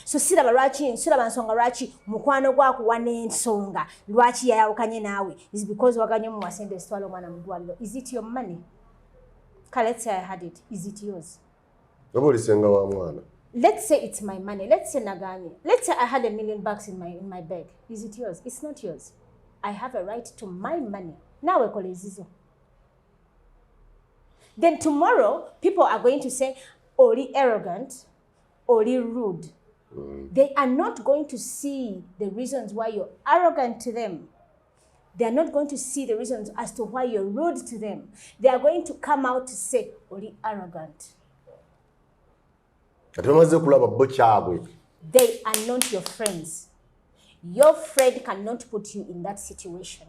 So siraba lwaki, siraba nsonga lwaki mukwano gwakuwa n'ensonga lwaki yayawukanye naawe is because waganye muwa sente zitwala omwana mu ddwaliro. Is it your money? Ka let's say I had it. Is it yours? Oba olisenga wa mwana. Let's say it's my money. Let's say naganye, let's say I had $1 million in my bag. Is it yours? It's not yours. I have a right to my money. Naawe kola ezizo. Then tomorrow people are going to say oli arrogant, oli rude. They are not going to see the reasons why you're arrogant to them. They are not going to see the reasons as to why you're rude to them. They are going to come out to say oli arrogant. Kati bamaze kulaba bo kyabwe. They are not your friends. Your friend cannot put you in that situation.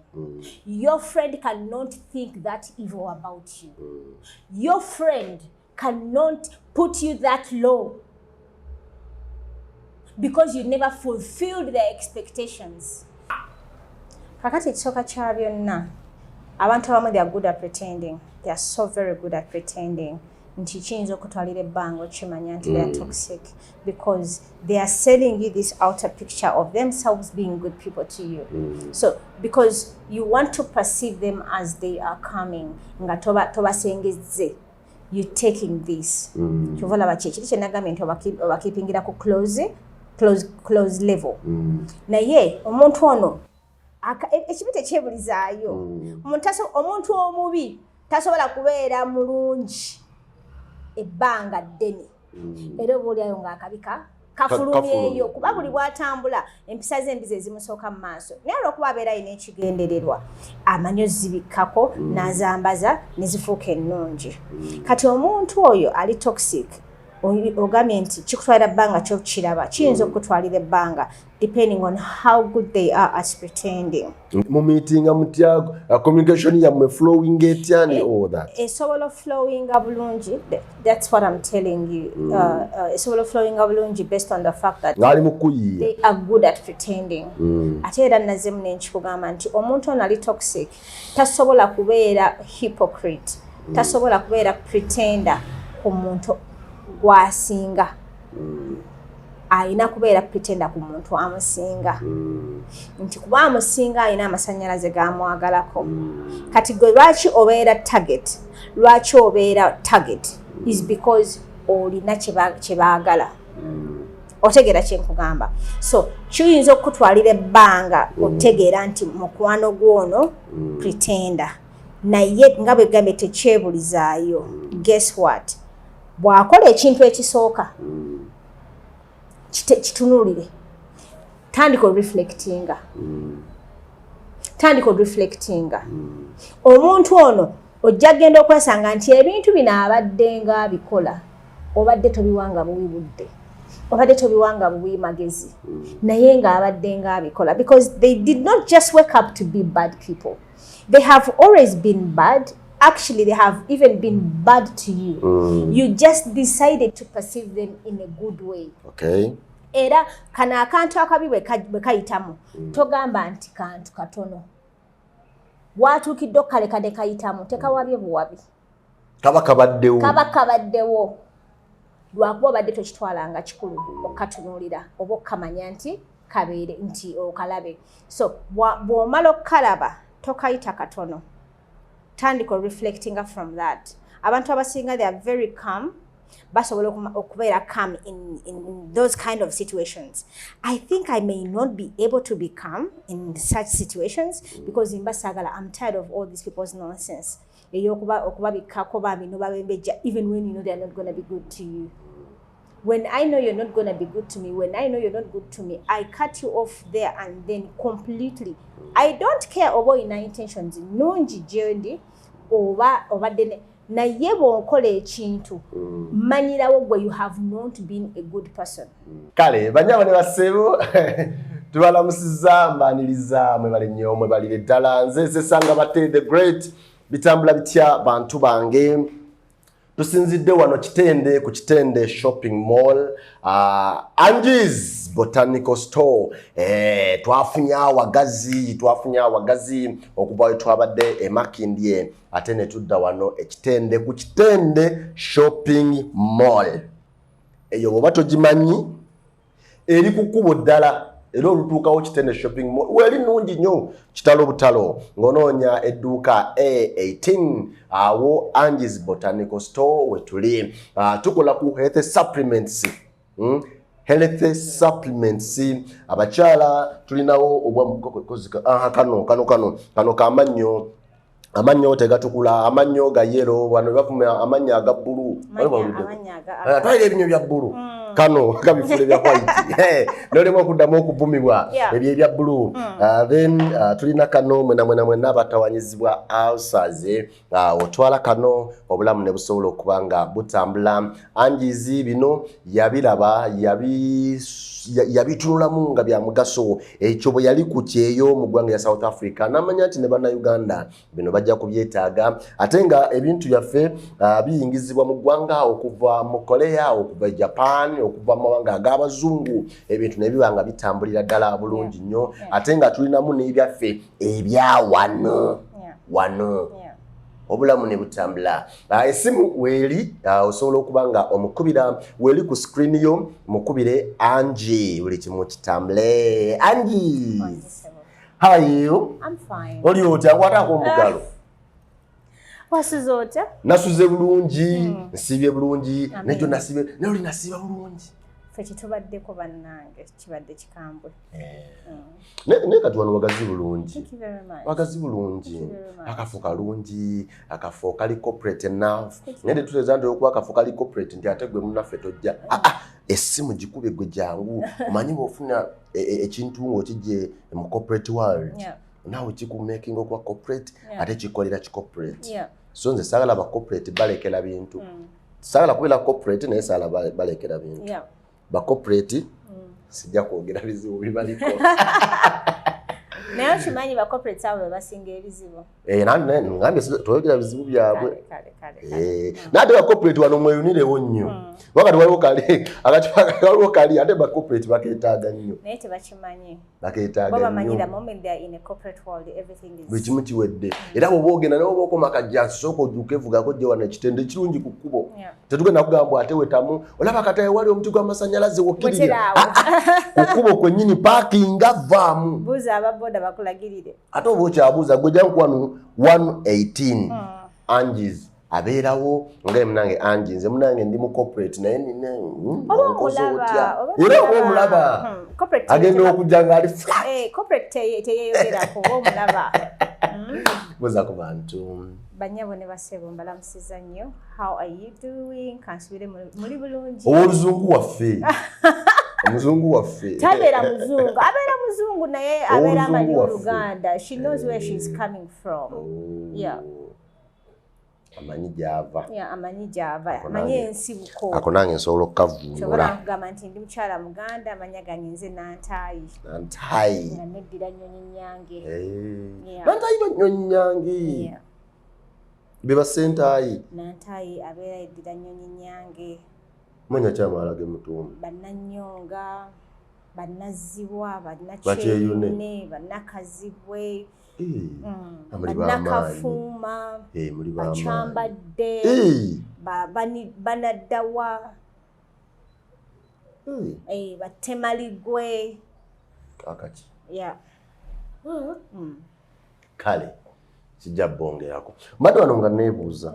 Your friend cannot think that evil about you. Your friend cannot put you that low because you never fulfilled their expectations. Kakati ekisooka kya byonna, abantu abamu, they are good at pretending. They are so very good at pretending nti kiyinza okutwalira ebbanga okimanya nti they are toxic, because they are selling you this outer picture of themselves being good people to you. So because you want to perceive them as they are coming nga tobasengezze, you taking this. Kyova olaba kyekiri kyenagambye nti obakeepingira ku close level. Naye omuntu ono ekibi tekyebulizaayo. Omuntu omubi tasobola kubeera mulungi ebbanga ddene, era oba oliayo ng'akabika kafulumyeyo, kuba buli bw'atambula empisa ze embi ezimusooka mu maaso. Naye olwokuba abeera alina ekigendererwa, amanyi ozibikkako n'azambaza ne zifuuka ennungi. Kati omuntu oyo ali toxic, ogambye nti kikutwalira bbanga kyokiraba, kiyinza okukutwalira ebbanga depending on how good they are at pretending. Mumeetinga mutya? Communication yammwe flowing etya and all that? Esobola flowinga bulungi. That's what I'm telling you. Esobola flowinga bulungi based on the fact that ng'ali mu kuyiiya. They are good at pretending. Ate era nazzemu nenkikugamba nti omuntu ono ali toxic tasobola kubeera hypocrite, tasobola kubeera pretender ku muntu gwasinga. Alina kubeera pretender ku muntu amusinga, nti kuba amusinga alina amasanyalaze gamwagalako. Kati gwe lwaki obeera target? Lwaki obeera target is because olina kye baagala. Otegeera kyenkugamba? So kiyinza okukutwalira ebbanga otegeera nti mukwano gwono pretender, naye nga bwe gambye tekyebulizaayo. Guess what? Bw'akola ekintu ekisooka, kitunuulire, tandika oreflectinga, tandika oreflectinga. Omuntu ono ojja kgenda okwesanga nti ebintu bino abadde nga abikola, obadde tobiwanga buwi budde, obadde tobiwanga buwi magezi, naye ng'abadde nga abikola, because they did not just wake up to be bad people. They have always been bad. Actually, they have even been bad to you. You just decided to perceive them in a good way. Era kano akantu akabi bwe kayitamu, togamba nti kantu katono. Watuukidde okukaleka ne kayitamu, tekawabye buwabi. Kaba kabaddewo. Kaba kabaddewo, lwakuba obadde tokitwalanga kikulu okukatunuulira oba okukamanya nti kabeere nti okalabe. So bw'omala okukalaba, tokayita katono, tandika reflectinga from that. Abantu abasinga, they are very calm. Basobola okubeera calm in those kind of situations. I think I may not be able to be calm in such situations because mba saagala, I'm tired of all these people's nonsense eyokuba okubabikkako bambi nobabembejja even when you know they are not going to be good to you. When I know you're not going to be good to me, when I know you're not good to me, I cut you off there and then completely. I don't care oba olina intentions nnungi gyendi oba obadde naye bw'okola ekintu, manyirawo gwe you have not been a good person. Kale banyabo ne bassebo, tubalamusizza, mbaniriza, mwebale nnyo, mwebalire ddala. Nze Sesanga Bate the Great. Bitambula bitya, bantu bange? Tusinzidde wano Kitende, ku Kitende Shopping Mall, Angie's Botanical Store. Twafunye awagazi, twafunye awagazi okuva we twabadde e Makindye, ate ne tudda wano ekitende ku Kitende Shopping Mall. Eyo bw'oba togimanyi, Eri ku kkubo ddala era olutuukawo Kitende Shopping Mall weri nnungi nnyo, kitalo butalo, ng'onoonya edduuka A18, awo Angie's Botanical Store wetuli. Tukola ku health supplements, Health supplements, abakyala tulinawo obwa kano kano kano kano kamannyo, amannyo tegatukula, amannyo ga yellow, wano bafuma amannyo aga bbulu, twalira ebinyo bya bbulu, kano kabifula ebya white, nolemu okuddamu okuvumibwa ebyo ebya bbulu. Then tulina kano, mwena mwena mwena abatawanyizibwa ulcers, otwala kano obulamu ne busobola okuba nga butambula. Angie's bino yabiraba, yabitunulamu nga bya mugaso. Ekyo bwe yali ku kyeyo mu ggwanga ya South Africa, n'amanya nti ne Bannayuganda bino bajja kubyetaaga, ate nga ebintu byaffe biyingizibwa mu ggwanga okuva mu Korea, okuva e Japan, okuva mu mawanga ag'abazungu, ebintu ne biba nga bitambulira ddala bulungi nnyo, ate nga tulinamu n'ebyaffe ebyawano wano, obulamu ne butambula. Esimu weeri, osobola okuba nga omukubira, weeri ku screen yo, mukubire Angie, buli kimu kitambule. Angie, how are you? I'm fine. Oli otya? Nkwatako omugalo. Wasuze otya? Nasuze bulungi, nsiibye bulungi, nejo nasiibye, naye oli nasiiba bulungi. Ffe kyetubaddeko bannange kibadde kikambwe. Naye kati wano wagazi bulungi. Thank you very much. Wagazi bulungi. Thank you very much. Akafo kalungi, akafo kali corporate enough. Naye tetuteeza nti olwokuba akafo kali corporate nti ate gwe munnaffe tojja. Ah, essimu gikube gwe jangu. Omanyi bw'ofuna ekintu ng'okijje mu corporate world, naawe kikumakinga okuba corporate, ate kikolera ki corporate. So nze saagala ba corporate balekera bintu. Saagala kubeera corporate, naye saagala balekera bintu. Ba corporate sijja kwogera bizibu bibaliko. Naye okimanyi ba corporates abo be basinga ebizibu. Eh, ngambye toyogera bizibu byabwe. Kale, kale, kale. Eh, n'ate ba corporate wano mweyunirewo nnyo. Wakati waliwo kali akati, waliwo kali, ate ba corporate bakeetaaga nnyo. Naye tebakimanyi. Bakeetaaga Bo bamanyi the nnyo. moment they are in a corporate world, everything is Buli kimu kiwedde. Era bw'oba ogenda naye oba okoma kajjansi, sooka ojuuke evugako gye wano ekitende ekirungi ku kkubo. Tetugenda kugamba ate wetamu, olaba kati wali omuti gw'amasannyalaze, wokkirira. Weteraawo. Ku kkubo kwennyini, paakinga, vaamu. Buuza ababoda bakulagirire. Ate oba okyabuuza, gwe jangu wano 118, Angie's abeerawo. Nga munange Angie, nze munange ndi mu corporate, naye nina Oba nkoze omulaba, otya? Oba Era oba omulaba, Corporate agenda okujja ng'ali flat. Eh, corporate teyeyogerako, oba omulaba. Buuza ku bantu. Bannyabo ne basebo, mbalamusiza nnyo. How are you doing? Kansubire muli bulungi. Ow'oluzungu waffe, omuzungu waffe. Tabeera muzungu, abeera muzungu naye abeera amanyi Ow'oluzungu waffe. Oluganda. She knows where she's coming from. Oh. Yeah. Amanyi gy'ava. Yeah, amanyi gy'ava, Ako amanyi ensibuko. Ako nange nsobola Kyobola okukavuunula. nkugamba nti ndi mukyala Muganda, amanya gange nze Nantaayi. Nantaayi. Nga neddira Nnyonyi Nyange. Eh. Yeah. Nantaayi bannyonyi Nyange. Yeah. Be basentaayi. Nantaayi abeera yeddira Nnyonyi Nyange. Manya kyamala ge mutuumu. Bannannyonga, bannazzibwa, Bakyeyune. bannakyeyune, bannakazibwe, Eh, muli b'amaanyi. bannakafuuma, Eh, muli b'amaanyi. bakyambadde, Eh, banaddawa, eh, batemaligwe. Kakati. Yeah. Kale kijja bongerako. Mbadde wano nga neebuuza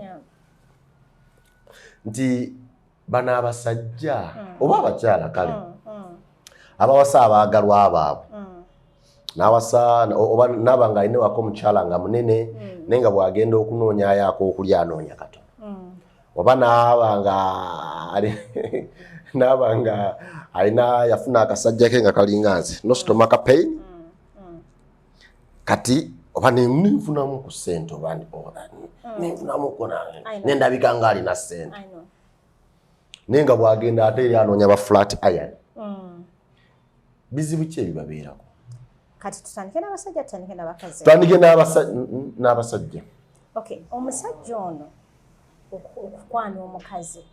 nti bano abasajja oba abakyala, kale abawasa abaagalwa baabwe, n'awasa oba naaba nga alina wako omukyala nga munene, naye nga bw'agenda okunoonyayo ak'okulya anoonya katono, oba naaba nga alina yafuna akasajja ke nga kalinga nze, no stomach pain, kati oba nenfunamu ku ssente, oba nenfunamu ko nange I know. nendabika nga alina ssente, I know. Naye nga bw'agenda ate eri anoonya ba flat iron, bizibu ki ebibabeerako? Kati tutandike n'abasajja, tutandike n'abakazi? Tutandike n'abasajja. Okay, omusajja ono okukwana omukazi,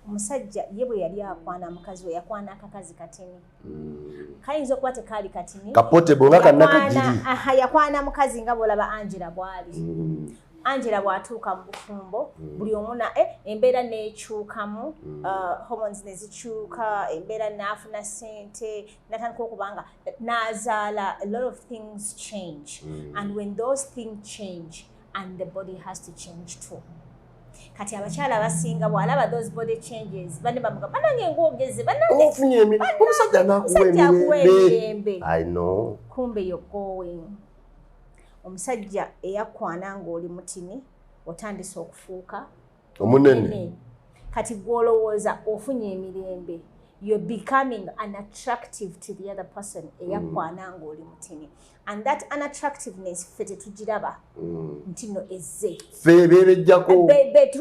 omusajja ye bwe yali akwana mukazi we, yakwana akakazi katini. Kayinza okuba tekaali katini. Ka portable nga kannakagiri. Aha, yakwana mukazi nga bw'olaba Angela bw'ali. Angela bw'atuuka mu bufumbo, buli omu embeera n'ekyukamu, hormones ne zikyuka, embeera n'afuna ssente, natandika okuba nga n'azaala. A lot of things change, and when those things change, and the body has to change too. Kati abakyala abasinga bw'alaba those body changes, banne bamuga, "Banange, ng'ogeze, banange." Ofunye omusajja n'akuwa Omusajja akuwa emirembe. Emirembe. I know. Kumbe you're going, omusajja eyakwana ng'oli mutini, otandise okufuuka omunene. Kati gw'olowooza ofunye emirembe, you're becoming unattractive to the other person eyakwana ng'oli mutini, and that unattractiveness ffe tetugiraba nti no ezze. Ffe bebejjako.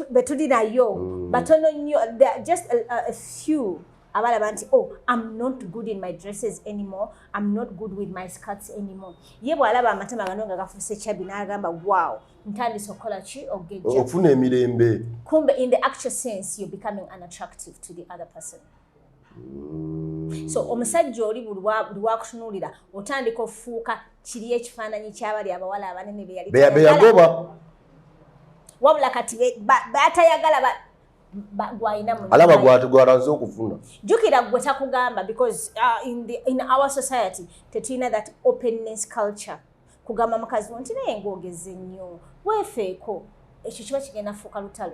Be tuli nayo batono nnyo. There are just a few abalaba nti, "Oh, I'm not good in my dresses anymore, I'm not good with my skirts anymore." Ye bw'alaba amatama gano nga gafuuse chubby, n'agamba, "Wow, ntandise okukola ki? Ogejja." Okufuna emirembe. Kumbe in the actual sense you're becoming unattractive to the other person. So omusajja oli buli wakutunuulira, otandika ofuuka kiri ekifaananyi ky'abali abawala abanene be yali tayagala. Beyagoba. Wabula kati batayagala gwalina mu alaba nyumba ye. Gwaranze okufuna. Jjukira gwe takugamba because in our society tetulina that openness culture kugamba mukazi wo nti, "Naye ng'ogeze nnyo, weefeeko." Ekyo kiba kigenda fuuka lutalo.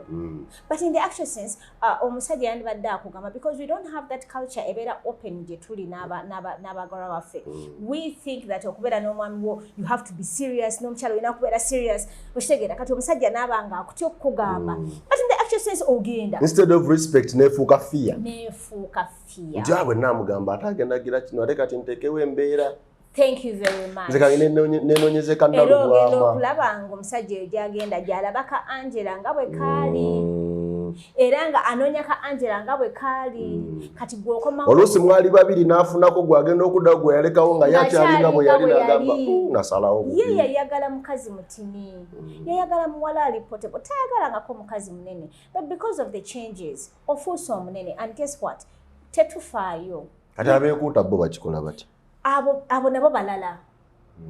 But in the actual sense, omusajja yandibadde akugamba, because we don't have that culture ebeera open gye tuli n'abagalwa baffe. We think that okubeera n'omwami wo, you have to be serious, n'omukyala olina kubeera serious, okitegeera? Kati omusajja n'aba nga akutya okukugamba, but in the actual sense ogenda Instead of respect, nefuuka fear. Neefuuka fear. Nti abwe naamugamba ate agenda gira kino, ate kati nteekewo embeera. Thank you very much. Nze kange nenoonyeze Era ogenda kannalubwama. Okulaba nga omusajja eyo gyagenda gyalaba ka Angela nga bwe kaali, era nga anoonya ka Angela nga bwe kaali. Kati gw'okomawo. Oluusi mwali babiri, n'afunako gwagenda okuddawo gwe yalekawo nga yakyalinga bwe yali, Ng'akyali nga bwe n'agamba, yali. Nasalawo bubi." Ye yayagala mukazi mutini, yayagala muwala ali potable, tayagalangako mukazi munene, but because of the changes ofuuse omunene, and guess what, tetufaayo. Kati abeekuuta bo bakikola batya? Abo nabo balala.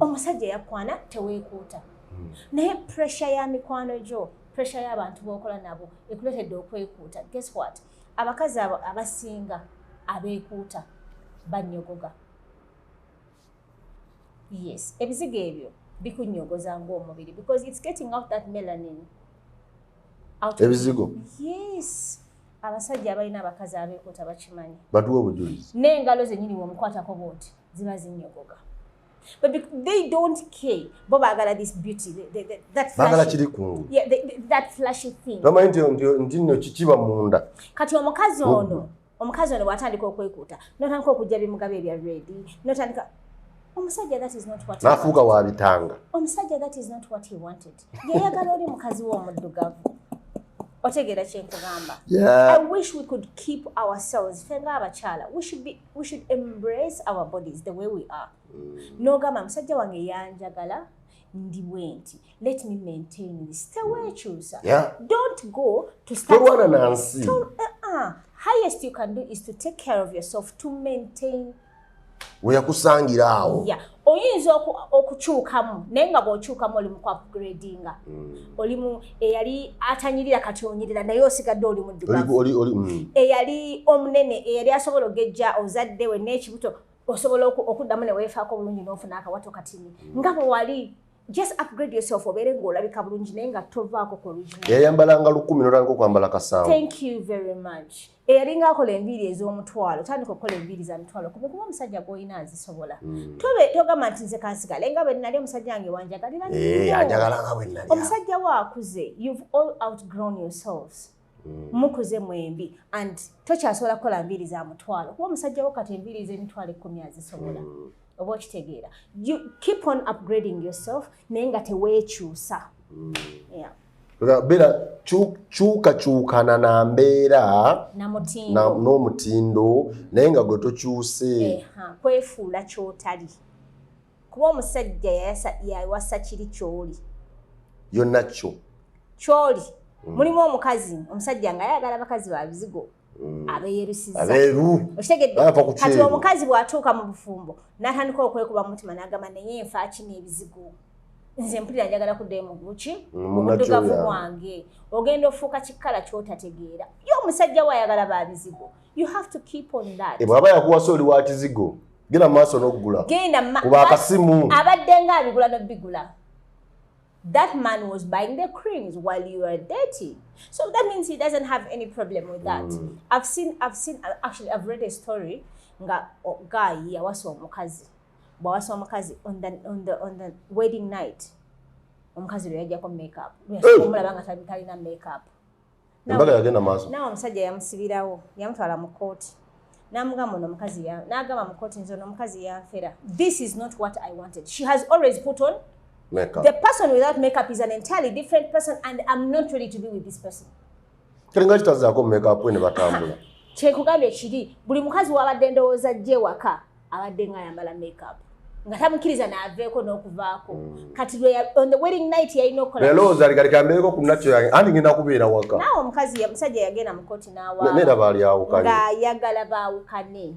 Omusajja yakwana teweekuuta, naye pressure ya mikwano gyo, pressure y'abantu b'okola nabo ekuleetedde okwekuuta. Guess what, abakazi abo abasinga abeekuuta bannyogoga. Yes, ebizigo ebyo bikunyogoza ng'omubiri because it's getting out that melanin out of- Ebizigo? Yes, abasajja abalina abakazi abeekuuta bakimanyi. Batuwa obujulizi. N'engalo zennyini bw'omukwatako bwoti ziba zinnyogoga, but they don't care. Bo baagala this beauty, that Baagala flashy, kiri kungulu. Yeah, that flashy thing. Tomanyi nti nno kikiba munda. Kati omukazi ono bw'atandika okwekuuta, notandika okujja bimugabe ebya red, notandika omusajja, that is not what he N'afuuka wanted. Wa bitanga. Omusajja, that is not what he wanted. Yayagala oli mukazi we omuddugavu. Otegeera kyenkugamba? Yeah. I wish we could keep ourselves. Ffe ng'abakyala, we should embrace our bodies the way we are. N'ogamba, "Musajja wange yanjagala ndi bwe nti, let me maintain this." Teweekyusa. Don't go to start Tolwana na nsi. Highest you can do is to take care of yourself, to maintain We yakusangira awo. Yeah. Oyinza okukyukamu, naye nga bw'okyukamu oli mu ku-upgradinga. Oli mu eyali atanyirira, kati onyirira, naye osigadde oli muddugavu. Oli. Eyali omunene, eyali asobola ogejja, ozadde wenna ekibuto, osobola okuddamu ne weefaako bulungi n'ofuna akawato katini nga bwe wali. Just upgrade yourself, obeere ng'olabika bulungi, naye nga tovaako ku original. Yayambalanga 1000, notandika okwambala 7. Thank you very much. Eyalinga akola enviiri ez'omutwalo, tandika okukola enviiri za 100,000, kuba omusajja gw'olina azisobola. Tobe togamba nti, "Nze kansigale nga bwe nali, omusajja wange wanjagalira." Eh, No. anjagala nga bwe nali. Omusajja wo akuze. You've all outgrown yourselves. Mukuze mwembi and tokyasobola kukola nviiri za 100,000, kuba omusajja wo kati enviiri z'emitwalo 10 azisobola. Oba okitegeera? You keep on upgrading yourself, naye nga teweekyusa. Yeah. Beera kyukakyukana na mbeera namutindo. N'omutindo, naye nga gwe tokyuse. Eha, kwefuula kyotali, kuba omusajja yawasa kiri kyoli. Yonna kyo. Kyoli. Mulimu omukazi, omusajja nga ayagala bakazi ba bizigo abeeyerusiza. Abeeru. Okitegedde? Bava ku Kati kyeru. omukazi bw'atuuka mu bufumbo n'atandika okwekuba mu mutima n'agamba, "Naye nfa ki n'ebizigo?" Nze mpulira njagala kuddayo mu buki, Mu mu buddugavu nakyo, yeah. bwange. Ogenda ofuuka kikala kyotategeera. Ye omusajja we ayagala babizigo. You have to keep on that. Eh, bw'aba yakuwasa oli wa kizigo, genda mu maaso n'okugula. Genda Kuba akasimu. Abadde nga abigula n'obigula. That man was buying the creams while you were dating, so that means he doesn't have any problem with that. I've seen, actually I've read a story nga guy yawasa omukazi. Bwawasa omukazi, on the wedding night, omukazi lwe yajjako makeup, Hey! omulaba nga talina makeup. Embaga yagenda maaso. Naawe omusajja yamusibirawo, yamutwala mu kooti, n'amugamba ono omukazi n'agamba mu kooti nti ono omukazi yanfera. This is not what I wanted. She has always put on makeup. The person without makeup is an entirely different person and I'm not ready to be with this person. Kiringa kitazaako makeup we ne batambula. Kyekugambye kiri, buli mukazi wabadde ndowooza jje waka abadde ng'ayambala makeup nga tamukkiriza n'aveeko n'okuvaako. Kati on the wedding night yalina okukola. Lowooza ali kali kambeereko ku nakyo yange, anti ngenda kubeera waka. Naawe omukazi, omusajja yagenda mu kooti n'awaaba. Neera baali awukanye. Ng'ayagala baawukane.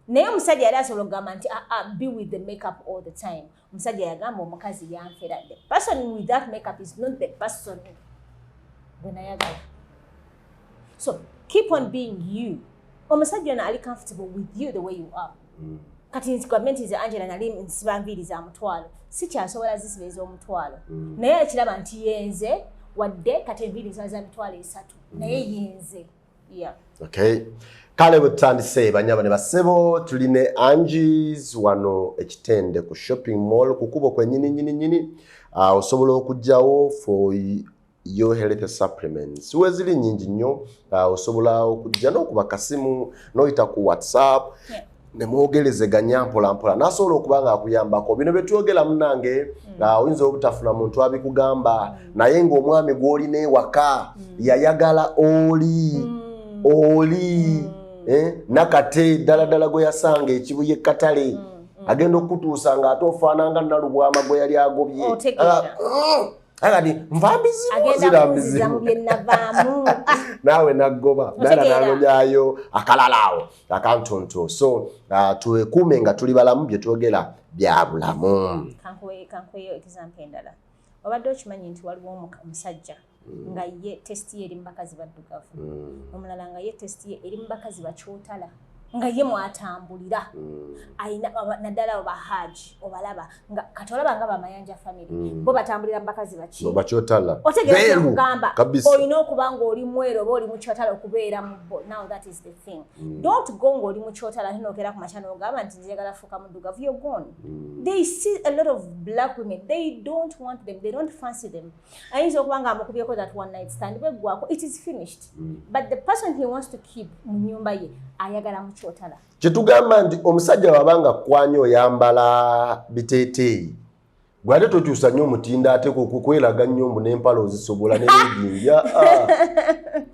Naye omusajja yali asobola okugamba nti, "Ah, ah, be with the makeup all the time." Omusajja yagamba omukazi yanfera. The person without makeup is not the person gwe nayagala. So keep on being you. Omusajja ono ali comfortable with you the way you are. Kati nzigambe nti nze Angela nali nsiba nviiri za mutwalo, sikyasobola zisiba ez'omutwalo, naye ekiraba nti yenze. Wadde kati enviiri ziba za 30,000, naye yenze, yeah. Okay. Kale bwe tutandise, banyaba ne bassebo, tuli ne Angies wano ekitende ku shopping mall ku kubo kwennyini nyini nyini. Osobola okugjawo for your health supplements, weziri nnyingi nnyo. Osobola okujja n'okuba kasimu n'oyita ku WhatsApp ne mwogerezeganya mpola mpola, n'asobola okuba nga akuyambako bino bye twogera. Munnange, oyinza obutafuna muntu abikugamba, naye ng'omwami gw'olina ewaka yayagala oli eh, nakate ddala ddala gwe yasanga ekibuye katale, agenda okukutuusa ng'ate ofaananga Nalubwama gwe yali agobye. Otegeera. Kati nva mbizibu. Agenda zira kunziza mu mbizibu. bye navaamu. Ah, Naawe naggoba nala. Otegeera. Nanonyayo akalala awo akantonto. So twekuume nga tuli balamu, bye twogera bya bulamu. Kankuweyo example endala. Obadde okimanyi nti waliwo omusajja nga ye taste ye eri mu bakazi baddugavu, omulala nga ye taste ye eri mu bakazi bakyotala, nga ye mwatambulira, ayina naddala abo bahaji obalaba nga kati olaba nga bamayanja family, bo batambulira mu bakazi baki? Bakyotala. Otegeera Beeru, kyekugamba? Kabisa. Olina okuba ng'oli mweru oba oli mukyotala okubeera mu bo. Now that is the thing. Don't go ng'oli mukyotala ate nokeera ku makya n'ogamba nti njagala fuuka muddugavu. You're gone. They see a lot of black women, they don't want them, they don't fancy them. Ayinza okuba nga amukubyeko that one night stand, bweggwako it is finished. But the person he wants to keep mu nyumba ye ayagala mukyotala. Kyetugamba nti omusajja wabanga kwanya oyambala biteeteeyi, gwe ate tokyusa nnyo omutindo, ate kweraga nnyo mbu n'empala ozisobola nereginja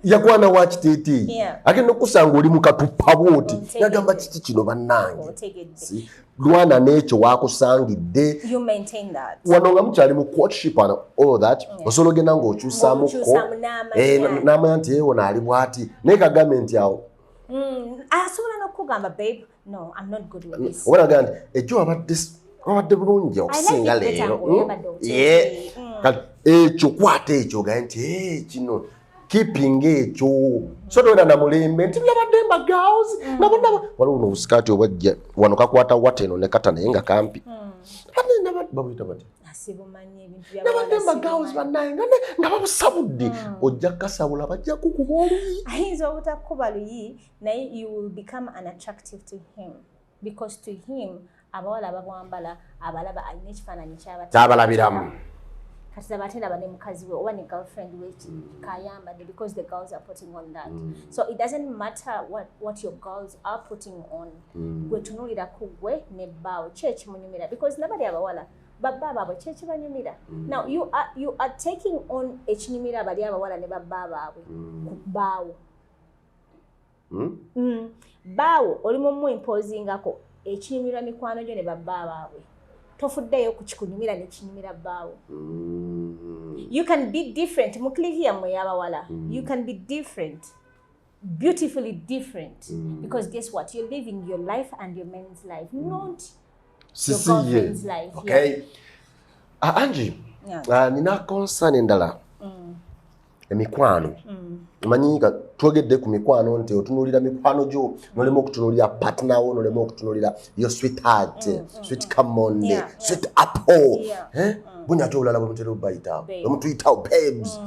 yakwana wa kiteeteeyi, agenda okusanga oli mukatuppa bwoti. Otegedde. Nagamba kiki kino bannange? Otegedde. Lwana n'ekyo wakusangidde. You maintain that. Wano nga mukyali mu courtship and all that, osobola ogenda ng'okyusaamuko. Ng'okyusaamu n'amanya. Eh, n'amanya nti ewo naali bw'ati, naye kagambe nti awo Asobola n'okugamba, "Babe, no, I'm not good with this." Oba nagaa nti ekyo wabadde bulungi okusinga I like it better leero. ng'oyambadde obuteeteeyi. Yeah. Kati ekyo kwata ekyo ogaye nti, "Eh, kino keeping ekyo." So towera na mulembe nti nabadde mba girls nabo nabo waliwo no obusikaati obwajja wano kakwata wata eno ne kata, naye nga kampi. Babuyita batya? Sibumanyi ebintu bya Nabadde bawala, mba girls sibumanyi. bannaye nga babusabudde, ojja kukasabula, bajja kukuba oluyi. Ayinza obutakuba luyi, naye you will become unattractive to him, because to him abawala ababwambala abalaba alina ekifaananyi kyaba Kyabalabiramu. Kati laba ate laba ne mukazi we oba ne girlfriend we kayambadde, because the girls are putting on that. So it doesn't matter what your girls are putting on. Gwe tunuulira ku gwe ne bbaawo ki ekimunyumira, because nabali abawala babba baabwe ki ekibanyumira. Now you are taking on ekinyumira abali abawala ne babba baabwe ku bbaawo. Bbaawo oli mu imposingako ekinyumirwa mikwano gyo ne babba baabwe, tofuddeyo ku kikunyumira nekinyumira bbaawo. You can be different mu clique yammwe ey'abawala. You can be different, beautifully different, because guess what? You're living your life and your man's life, not your Sisi ye. girlfriend's life. Okay. Ah, Angie, nina concern endala. Emikwano. Omanyi nga twogedde ku mikwano nti otunuulira mikwano gyo, nolema okutunuulira partner wo, nolema okutunuulira your sweetheart, sweet kamonde, sweet apple. Eh? Bunya ate obulala bwe mutera obayitawo. Babe. Bwe mutuyitawo babes.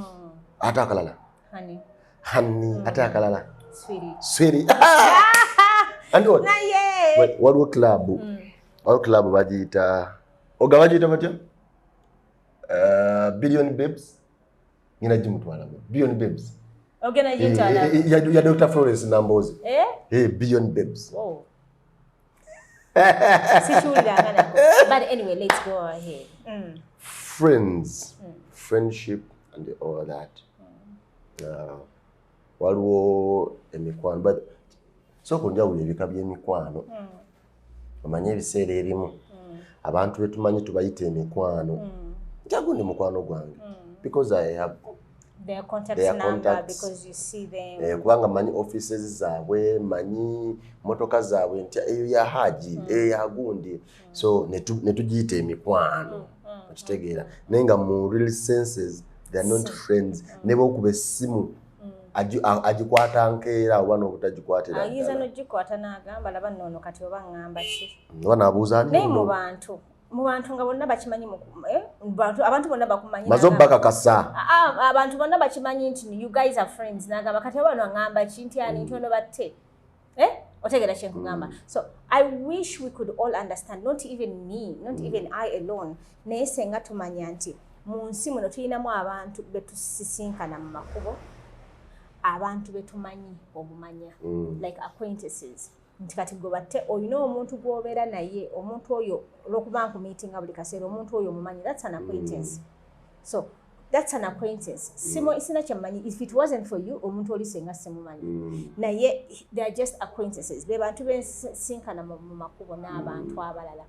Ate akalala. Honey. Honey, ate akalala. Sweetie. Sweetie. And what? Naye. Wait, waliwo club. Waliwo club bagiyita, oga bagiyita batya? Billion Babes. Ngina gimutwalamu. Billion Babes. Ogenda gitwala. Ya Dr. Florence Nambozi. Eh? Eh, Billion Babes. Whoa. Sikiwuliranga nako. But anyway, let's go ahead. Friends, friendship and all that. Waliwo emikwano, but sooka onjawula ebika by'emikwano. Omanye ebiseera ebimu abantu betumanyi tubayita emikwano. Njagundi mukwano gwange because I have their contact their number contacts. Because you see them. Kubanga manyi offices zaabwe, manyi motoka zaabwe nti eyo ya Haji, eyo ya gundi, so ne tugiyita emikwano, okitegeera? Naye nga mu real senses they are not friends. Ne bwokuba essimu agikwata nkeera oba n'obutagikwatira Ayinza ddala. N'ogikwata n'agamba, laba nno kati oba ŋŋamba ki? Oba n'abuuza ani Naye mu ono? bantu nga bonna bakimanyi abantu bonna bakumanyi. Maze obbakakasa. Ah, ah, abantu bonna bakimanyi nti you guys are friends, n'agamba kati oba ŋŋamba ki nti ani nti ono batte, eh? Otegeera kye nkugamba? So I wish we could all understand, not even me, not even I alone, naye senga tumanya nti mu nsi muno tulinamu abantu betusisinkana mu makubo, abantu betumanyi obumanya, like acquaintances, nti kati gwe batte olina omuntu gw'obeera naye, omuntu oyo olwokuba nkumeetinga buli kaseera, omuntu oyo omumanyi, that's an acquaintance. So that's an acquaintance. Simo sina kyemmanyi, if it wasn't for you, omuntu oli senga simumanyi, naye they are just acquaintances, be bantu bensinkana mu makubo n'abantu abalala.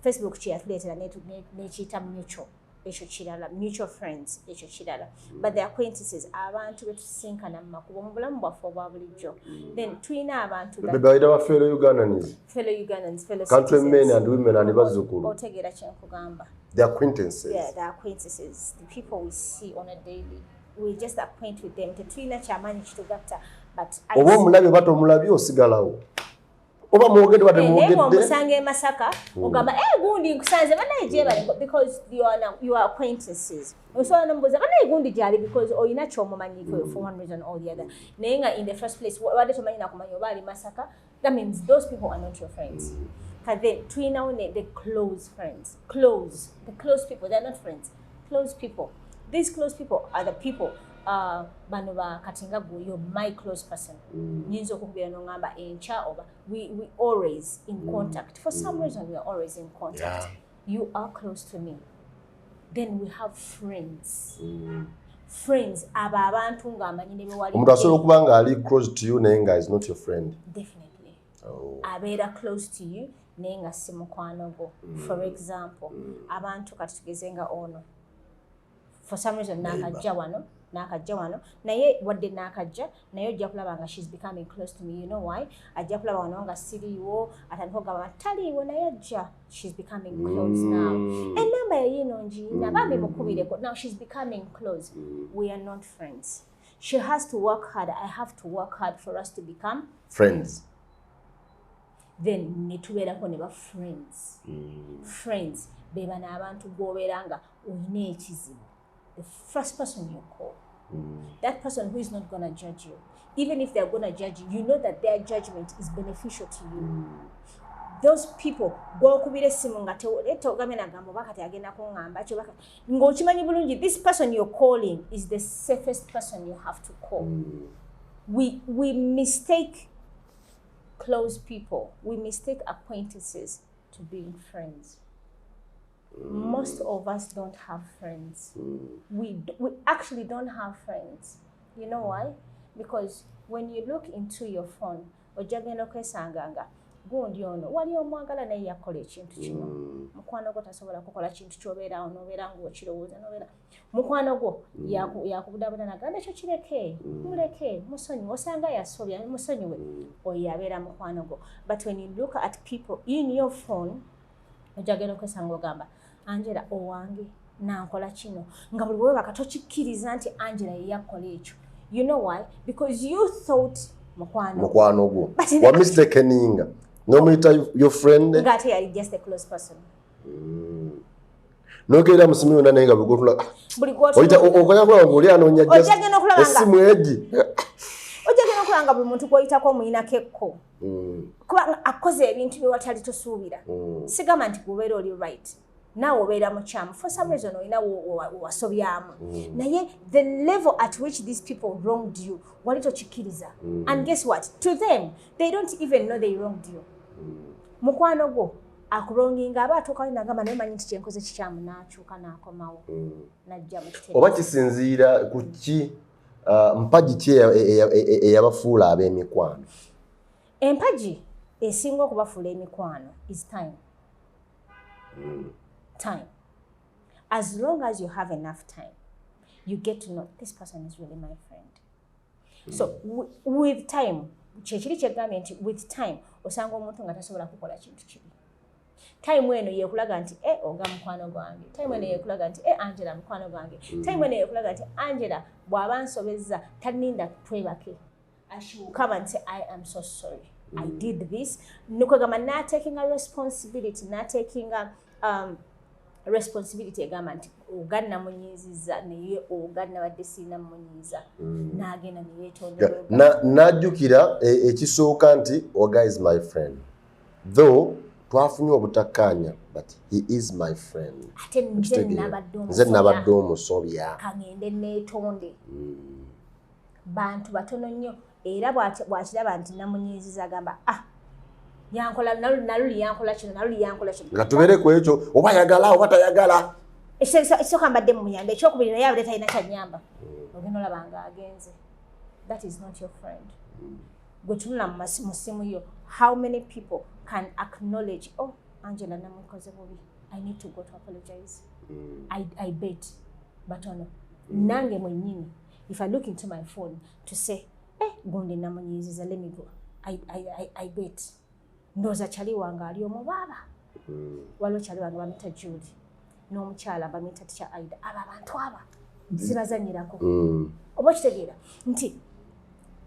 Facebook kyeyatuleetera nekiyita mutual, ekyo kirala, mutual friends ekyo kirala, but the acquaintances, abantu betusinkana mu makubo mu bulamu bwaffe obwa bulijjo. Then tulina abantu Be bayita ba fellow Ugandans, fellow Ugandans, fellow countrymen citizens. And women and bazzukulu. Otegeera kyenkugamba? The acquaintances. Yeah, the acquaintances, the people we see on a daily, we just acquaint with them, tetulina kyamaanyi kitugatta, but Oba omulabye oba tomulabye, osigalawo, oba mwogedde oba Eh, naye temwogedde. bw'omusanga e Masaka ogamba, "Eh, gundi nkusanze banaye, gyebale," because you are acquaintances. Osobola nomubuuza banaye gundi gyali because olina kyomumanyiko for one reason or the other, naye nga in the first place wadde tomanyi nakumanya oba ali Masaka. That means those people are not your friends. But then tulinawo ne the close friends, close, the close people, they are not friends, close people. These close people are the people, bano ba kati nga gwe, you're my close person. Nyinza okukubira noŋŋamba enkya oba we always in contact. For some reason we are always in contact. You are close to me. Then we have friends. Friends abo abantu ng'amanyi ne bewali. Omuntu asobola okuba nga ali close to you naye nga is not your friend. Definitely. Oh. Abeera close to you naye nga si mukwano gwo. For example, abantu kati tugeze nga ono for some reason nakajja wano, naye wadde nakajja naye ojja kulaba nga she's becoming close to me. You know why? Ajja kulaba wano nga siriiwo, atandika okugamba taliiwo naye ajja. She's becoming close now. Enamba yayiino ngiina, bambi mukubireko. Now she's becoming close. We are not friends. She has to work hard, I have to work hard for us to become friends. Then ne tubeerako ne ba friends. Friends be bano abantu gw'obeera nga olina ekizibu, the first person you call, that person who is not gonna judge you. Even if they're gonna judge you, you know that their judgment is beneficial to you. Those people gw'okubira essimu nga togambye nagamba oba kati agenda kuŋŋamba ki oba ng'okimanyi bulungi this person you're calling is the safest person you have to call. We mistake close people, we mistake acquaintances to being friends. Most of us don't have friends. We actually don't have friends. You know why? Because when you look into your phone, ojja genda okwesanga nga gundi ono wali omwagala naye yakola ekintu kino. Mukwano gwo tasobola kukola kintu kyobeeraawo nobeera ng'okirowooza, nobeera mukwano gwo yakubudabuda nagamba ekyo kireke, muleke, musonyiwe, osanga yasobya, musonyiwe. Oyo yabeera mukwano gwo. But when you look at people in your phone, ojja genda okwesanga ogamba, "Angela owange Nankola kino, nga buli webaka tokikkiriza nti Angela yeyakola ekyo. You know why? Because you thought mukwano. Mukwano gwo. But in wa mistakeninga nomuyita your friend. Ngaate yali just a close person. Nokeera musimu yonna, naye nga bwegotula buli oyita okoya kulaba ngaoli anoonya just Ojja genda okulaba nga essimu egi. Ojja genda okulaba nga buli muntu gw'oyitako omuyinako ekko, kubanga akoze ebintu bye watali tosuubira. Sigamba nti gubeera oli right, naawe obeera mukyamu. For some reason olina wasobyamu, naye the level at which these people wronged you wali tokikkiriza. And guess what? To them, they don't even know they wronged you. Mukwano gwo akuwronginga, aba atuukayo nagamba, "Naye manyi nti kyenkoze kikyamu," n'akyuka n'akomawo najja mu kitebe. Oba kisinziira ku ki, mpagi ki eyabafuula ab'emikwano? Empagi esinga okubafuula emikwano is time. Time. As long as you have enough time, you get to know this person is really my friend. So with time, kyekiri kyegambye nti with time osanga omuntu nga tasobola kukola kintu kibi. Time eno yekulaga nti e oga mukwano gwange. Time eno yekulaga nti e Angela mukwano gwange. Time eno yekulaga nti Angela bw'aba nsobezza taninda twebake. She will come and say, "I am so sorry, I did this." Nikwegamba natakinga responsibility, natakinga responsibility, egamba nti oga namunyiizizza, naye oga nabadde sirina munyiiza, n'agenda neyeetondera. Najjukira ekisooka nti oga is my friend, though twafunye obutakkaanya, but he is my friend. Ate nze Okitegeera? nabadde Nze nabadde omusobya. Omusobya. Kaŋŋende neetonde. Bantu batono nnyo, era bw'akiraba nti namunyiiziza, agamba, "Ah, yankola naluli, yankola kino, naluli yankola kino." Nga tubeere ku ekyo, oba ayagala oba tayagala. Ekisooka mbadde mumuyamba, ekyokubiri naye abadde talina kyanyamba. Ogenda olaba nga agenze. That is not your friend. Gwe tunula mu simu yo, how many people can acknowledge, "Oh, Angela namukoze bubi, I need to go to apologize"? I bet batono. Nange mwennyini, if I look into my phone to say, "Eh, gundi namunyiiziza, let me go," I bet ndowooza kyali wange ali omu baaba. Waliwo kyali wange bamita Julie, n'omukyala bamita Teacher Aida. Abo abantu aba sibazanyirako. Oba okitegeera nti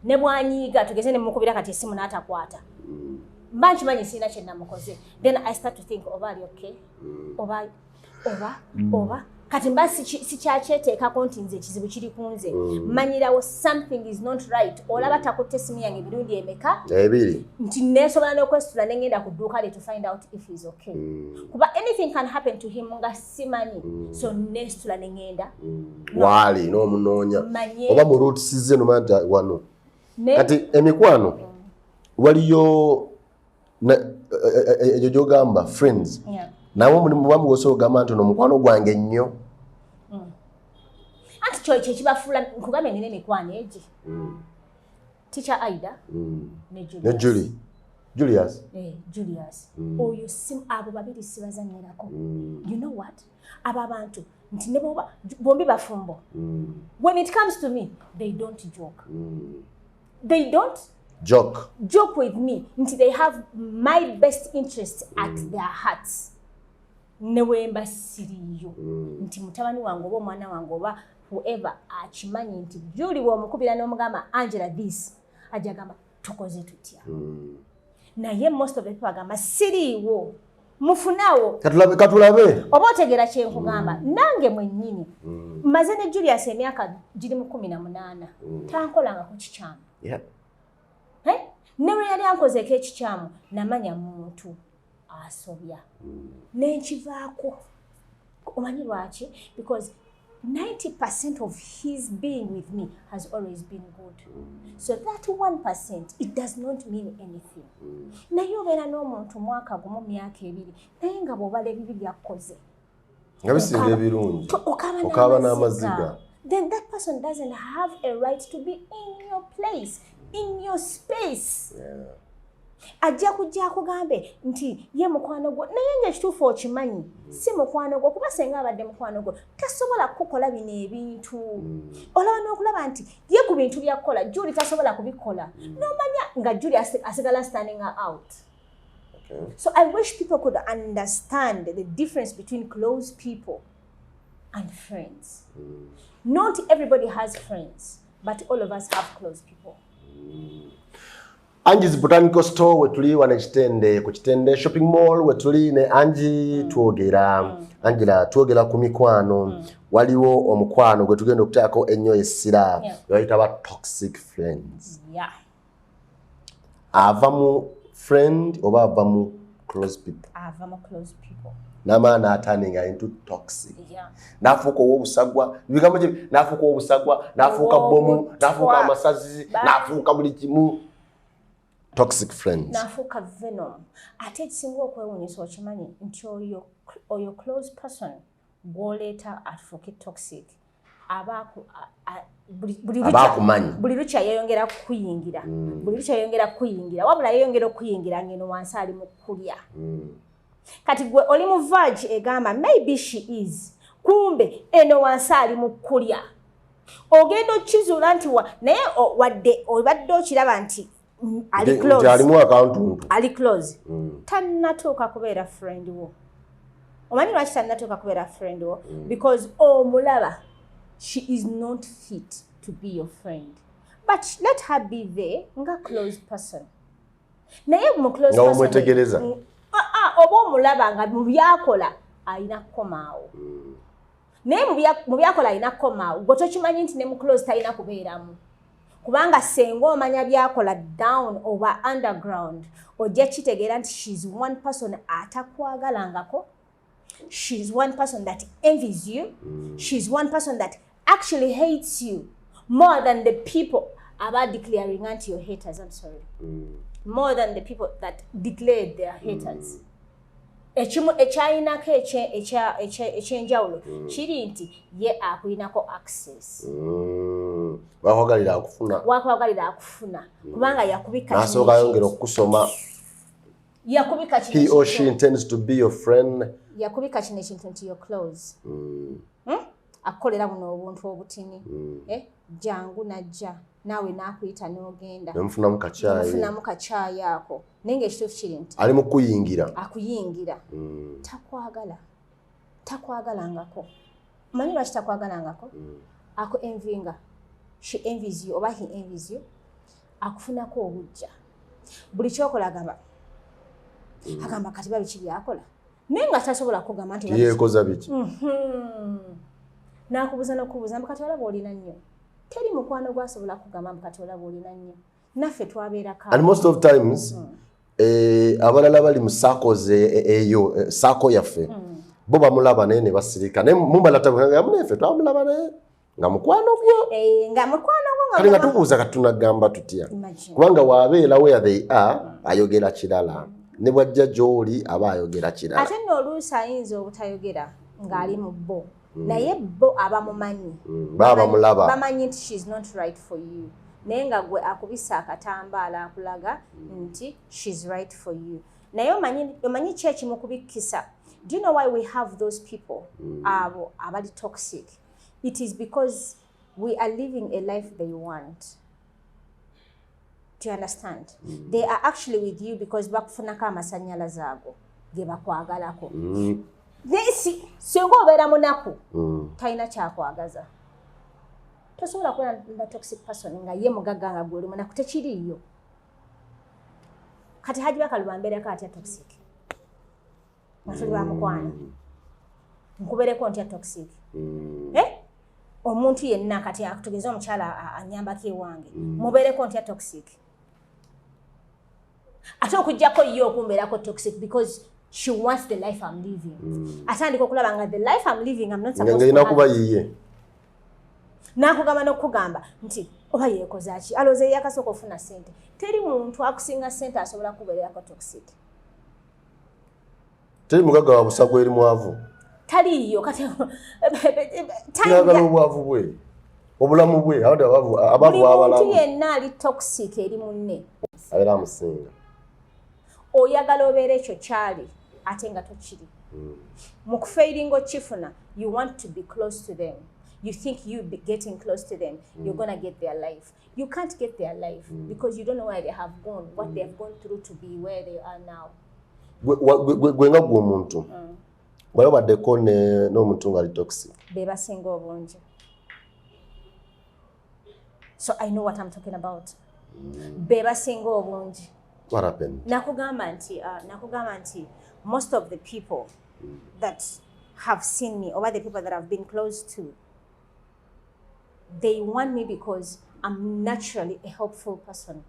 ne bwanyiiga, tugeze ne mukubira kati essimu n'atakwata, mba nkimanyi sirina kye namukoze. Then I start to think oba ali okay, oba kati mba sikyakyeteekako nti nze ekizibu kiri ku nze. Manyirawo something is not right. Olaba takutte essimu yange emirundi emeka? Ebiri. Nti nesobola n'okwesitula nengenda ku dduuka lye to find out if he's okay, kuba anything can happen to him nga simanyi. So nesitula nengenda waali n'omunoonya manye. Oba mu routes ze nomanya nti wano kati emikwano waliyo egyo gyogamba friends. Nawe omulimu bwamu gwosobola ogamba nti ono mukwano gwange nnyo. Anti kyo kyekibafuula, nkugambye nina emikwano egi, Teacher Aida ne Ne Julius. Julie, Julius. Eh, Julius oyo si, abo babiri sibazanyirako. You know what, abo abantu nti ne boba bombi bafumbo, when it comes to me they don't joke. They don't joke. Joke with me, nti they have my best interest at their hearts. Ne wemba siriiyo, nti mutabani wange oba omwana wange oba whoever akimanyi nti Juli bw'omukubira n'omugamba, "Angela this," ajja agamba, "Tukoze tutya?" Naye most of the people agamba, "Siriiwo, mufunaawo." Katulabe, katulabe. Oba otegeera kyenkugamba? Nange mwennyini maze ne Julius emyaka giri mu 18, tankolangako kikyamu. Eh? Ne lwe yali ankozeeko ekikyamu, namanya muntu asobya, nenkivaako. Omanyi lwaki? Because 90% of his being with me has always been good, so that 1%, it does not mean anything. Naye obeera n'omuntu mwaka gumu, myaka 2, naye nga bw'obala ebibi byakkoze nga bisinga ebirungi, okaaba okaaba n'amaziga. N'amaziga. Then that person doesn't have a right to be in your place, in your space. Ajja kujja akugambe nti ye mukwano gwo, naye nga ekituufu okimanyi si mukwano gwo, kuba senga abadde mukwano gwo tasobola kukukola bino ebintu. Olaba n'okulaba nti ye ku bintu byakukola Juli tasobola kubikola, n'omanya nga Juli asigala standing out. So I wish people could understand the difference between close people. And friends. Not everybody has friends, but all of us have close people. Angie's Botanical Store wetuli wano Kitende, ku Kitende Shopping Mall wetuli ne Angie. Twogera, Angela, twogera ku mikwano. Waliwo omukwano gwe tugenda okuteekako ennyo essira, bayita ba toxic friends. Ava mu friend oba ava mu close people? Ava mu close people. N'amala n'aturninga into toxic, n'afuuka ow'obusagwa, ebigambo gye, n'afuuka ow'obusagwa, n'afuuka bomu, Ow'obutwa. N'afuuka amasazi, n'afuuka buli kimu. Toxic friends. N'afuuka venom. Ate ekisinga okwewuunyisa, okimanyi nti oyo close person gw'oleeta afuuke toxic, aba buli Aba akumanyi. Buli lukya yeeyongera kukuyingira, buli lukya yeeyongera kukuyingira, wabula yeeyongera okuyingira ngeno wansi ali mu kulya. Kati gwe oli mu vag egamba maybe she is, kumbe eno wansi ali mu kulya. Ogenda okizuula nti naye wadde obadde okiraba nti ali Nti close, alimu akantuntu. Ali close, tannatuuka kubeera friend wo. Omanyi lwaki tannatuuka kubeera friend wo? Because omulaba she is not fit to be your friend, but let her be there nga close person. Naye mu close Nga person, omwetegereza. Oba omulaba nga mu byakola alina kukomaawo, naye mu byakola alina kukomaawo. Gwe tokimanyi nti ne mu close talina kubeeramu, kubanga senga omanya byakola down oba underground, ojja kitegeera nti she's one person atakwagalangako, she's one person that envies you, she's one person that actually hates you more than the people aba declaring nti your haters. I'm sorry, more than the people that declared their haters. Ekimu ekyayinako ekyenjawulo kiri nti ye akulinako access. Bakwagalira akufuna. Wakwagalira akufuna, kubanga yakubika kino N'asooka ayongera ekintu. okukusoma. Yakubika kino He or she ekintu. intends to be your friend. Yakubika kino ekintu nti you're close. Akukolera buno obuntu obutini. Eh, jangu najja naawe n'akuyita n'ogenda. Nemufunamu kacyayi. Mufunamu kacyayi ako, naye ngaekituufu kiri nti Ali mu kuyingira. Akuyingira. Takwagala, takwagalangako. Omanyi lwaki takwagalangako? Aku envyinga. She envies you oba he envies you. Akufunako obujja. Buli kyokola agamba kati babiki byakola, naye nga tasobola kugamba nti Yeekoza biki? N'akubuuza n'okubuuza mbu kati olaba olina nnyo. Teri mukwano gwasobola kugamba mbu kati olaba olina nnyo. Naffe twabeerako. And most of times, abalala bali mu circles eyo circle yaffe, bo bamulaba naye ne basirika, naye mumala tamuneffe twamulaba naye nga mukwano gwo. Eh, nga mukwano gwo. Kati nga tubuuza, kati tunagamba tutya? Imagine. Kubanga waabeera where they are ayogera kirala, ne bwajja gy'oli aba ayogera kirala. Ate nno oluusi ayinza obutayogera ng'ali mu bo, naye bo abamumanyi Baba bamulaba. Bamanyi nti she is not right for you, naye nga gwe akubisa akatambaala akulaga nti she's right for you. Naye omanyi ki ekimukubikkisa? Do you know why we have those people, abo abali toxic? It is because we are living a life they want. Do you understand? They are actually with you because bakufunako amasannyalaze ago ge bakwagalako. Naye singa obeera munaku, talina kyakwagaza. Tosobola kubeera na toxic person nga ye mugagga nga gwe oli munaku, tekiriiyo. Kati Haji Bakaluba mbeerako atya toxic nga tuli bamukwano? Nkubeereko ntya toxic? Eh? Omuntu yenna kati tugeze omukyala anyambako ewange, mubeereko ntya toxic? Ate okugjako ye okumbeerako toxic because she wants the life I'm living. Atandika okulaba nga the life I'm living, I'm not Nga supposed ng'erina to have kuba it. yiye. N'akugamba n'okugamba nti oba yeekoza ki, alowooza ye yakasooka ofuna ssente. Teri muntu akusinga ssente asobola kubeererako toxic. Teri mugagga wa busagwa eri mwavu. Taliiyo kati. Tuyagala obwavu bwe, obulamu bwe, abantu abavu Buli muntu abalamu. yenna ali toxic eri munne abeera amusinga. Oyagala obeera ekyo kyali ate nga tokiri. Mu kufailinga okifuna, you want to be close to them. You think you be getting close to them, you're gonna get their life. You can't get their life because you don't know where they have gone, what they have gone through to be where they are now. Gwe nga gwe omuntu, Wali obaddeko n'omuntu ng'ali toxic? Be basinga obungi, so I know what I'm talking about. Be basinga obungi. What happened? Nakugamba nti most of the people that have seen me, or the people that I've been close to, they want me because I'm naturally a helpful person.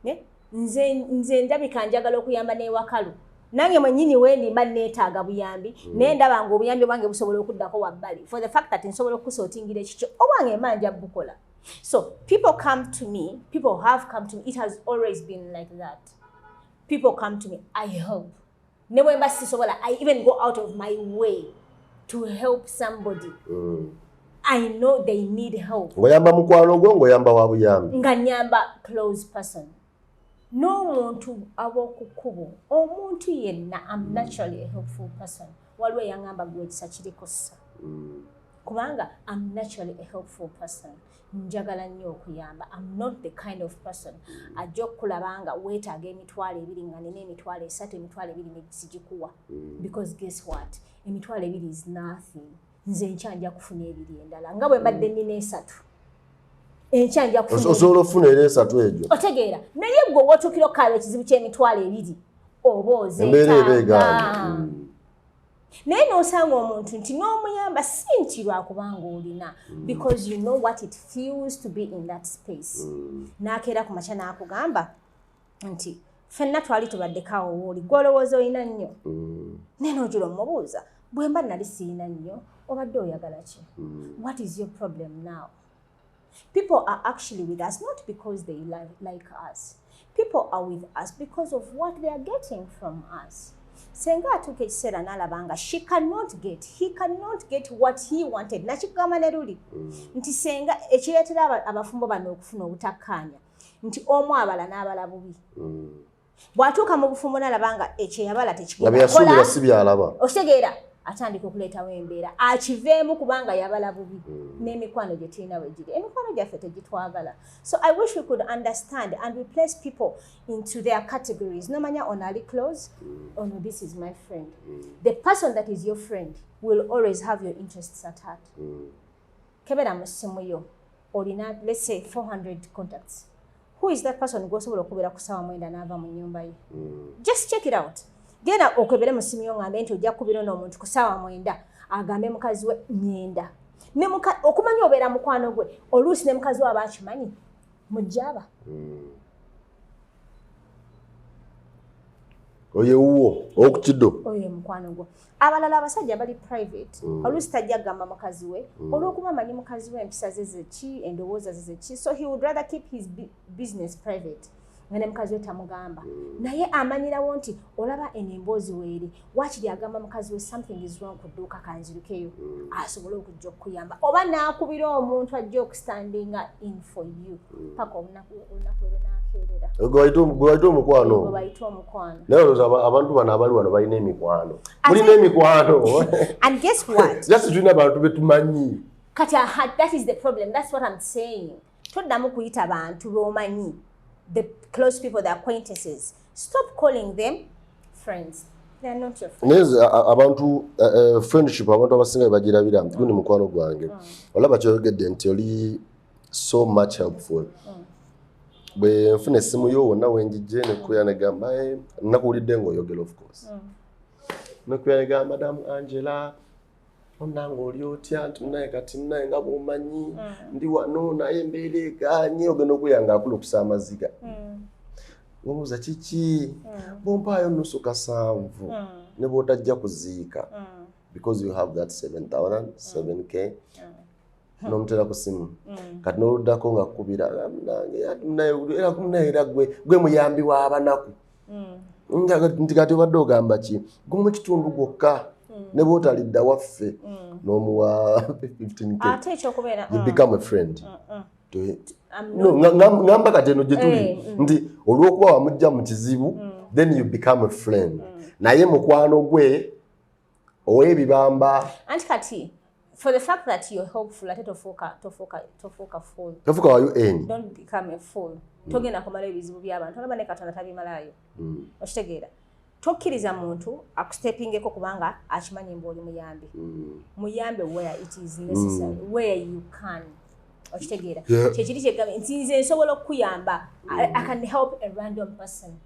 Ne? Nze ndabika njagala okuyamba n'ewakalu nange mwennyini wendimba neetaaga buyambi, naye ndaba nga obuyambi bwange busobola okuddako wabbali for the fact that nsobola okusortingira ekikyo, obwange mba nja bukola. So people come to me, people have come to me. It has always been like that. People come to me, I help. Ne bwe mba sisobola, I even go out of my way to help somebody. I know they need help. Ng'oyamba mukwano gwo, ng'oyamba wa buyambi? Nga nyamba close person n'omuntu ab'oku kkubo, omuntu yenna. Am naturally a helpful person. Waliwo eyaŋŋamba, "Gwe ekisa kiriko ssa," kubanga am naturally a helpful person. Njagala nnyo okuyamba. Am not the kind of person ajja okukulaba nga weetaaga 20,000 nga nina 30,000, 20,000 nesigikuwa, because guess what, 20,000 is nothing. Nze enkya nja kufuna ebiri endala nga bwe mbadde nina esatu, enkya nja kufuna. Osobola okufuna era esatu egyo. Otegeera? Naye gwe wotuukira okukaaba ekizibu ky'emitwalo 20 oba Embeera eba ozeetaaga. egaanye. Naye n'osanga omuntu nti n'omuyamba si nti lwakubanga olina, because you know what it feels to be in that space. N'akeera ku makya n'akugamba nti ffenna twali tubaddeko awo wooli, gwe olowooza olina nnyo, naye n'ogira omubuuza, "Bwe mba nali siina nnyo, obadde oyagala ki? What is your problem now?" People are actually with us not because they like us. People are with us because of what they are getting from us. Senga atuuka ekiseera n'alaba nga she cannot get, he cannot get what he wanted. Nakigamba ne luli nti senga ekireetera abafumbo bano okufuna obutakkaanya nti omu abala n'abala bubi. Bw'atuuka mu bufumbo n'alaba nga ekyo yabala Nga tekigenda byeyasuubira kukola. Si byalaba. Okitegeera? Atandika okuleetawo embeera akiveemu kubanga yabala bubi. N'emikwano gye tulina bwe giri, emikwano gyaffe tegitwagala. So I wish we could understand and we place people into their categories. Nomanya ono ali close, ono this is my friend. The person that is your friend will always have your interests at heart. Kebera mu ssimu yo, olina, let's say, 400 contacts. Who is that person gw'osobola okubeera ku ssaawa 9 n'ava mu nnyumba ye? Just check it out. Genda okebere mu ssimu yo, ngambe nti ojja kukubira ono omuntu ku ssaawa 9, agambe mukazi we nyenda. Okumanya obeera mukwano gwe, oluusi ne mukazi we aba akimanyi mujjaaba. Oyo ewuwo owokukiddo. Oyo ye mukwano gwo. Abalala abasajja bali private. Oluusi tajja kugamba mukazi we olw'okuba amanyi mukazi we empisa ze zeki, endowooza ze zeki, so he would rather keep his business private, nga ne mukazi we tamugamba. Naye amanyirawo nti olaba eno emboozi weeri, waakiri agamba mukazi we, "Something is wrong ku dduuka, kanzirukeyo," asobole okujja okukuyamba oba n'akubira omuntu ajja okustandinga in for you paka olunaku lwe lunaakeerera. Gwe bayita omukwano. Gwe bayita omukwano. Naye olowooza abantu bano abali wano balina emikwano? Mulina emikwano? And guess what? Just tulina abantu betumanyi. Kati aha, that is the problem. That's what I'm saying. Toddamu kuyita bantu b'omanyi, the close people, the acquaintances. Stop calling them friends. They are not your friends. Naye nze abantu friendship, abantu abasinga bwe bagirabira nti gundi mukwano gwange. Olaba kyoyogedde nti oli so much helpful. Bwe nfuna essimu yo, wonna wenjijje nekuya negamba, "Eh, nakuwulidde ng'oyogera." Of course nekuya negamba, "Madamu Angela, onnange oli otya?" Nti, "Munaye kati munaye nga bw'omanyi ndi wano, naye embeera eganye." Ogenda okuya nga akulukusa amaziga. Wabuuza kiki? "Bompaayo nusu kasanvu ne bw'otajja kuziika," because you have that 7000 7K n'omutera ku simu. Kati n'oluddako nga kkubira, "Ah, munange, ati munaye, era munaye, era gwe muyambi w'abanaku." Nti kati obadde ogamba ki? Gwe mu kitundu gwokka ne bw'otalidda waffe n'omuwa 15K. Ate ekyokubeera You become a friend. I'm No, ngamba kati eno gye tuli Eh, nti olw'okuba wamujja mu kizibu, then you become a friend. Naye mukwano gwe ow'ebibamba. Anti kati for the fact that you're helpful, ate tofuuka fool. Tofuuka wa UN. Don't become a fool. Togenda kumala ebizibu by'abantu. Olaba ne Katonda tabimalaayo. Okitegeera? Tokkiriza muntu akustepingeko kubanga akimanyi mbu oli muyambi. Muyambe where it is necessary, where you can. Okitegeera? Yeah. Kyekiri kyegambye nti nze nsobola okukuyamba. I can help a random person,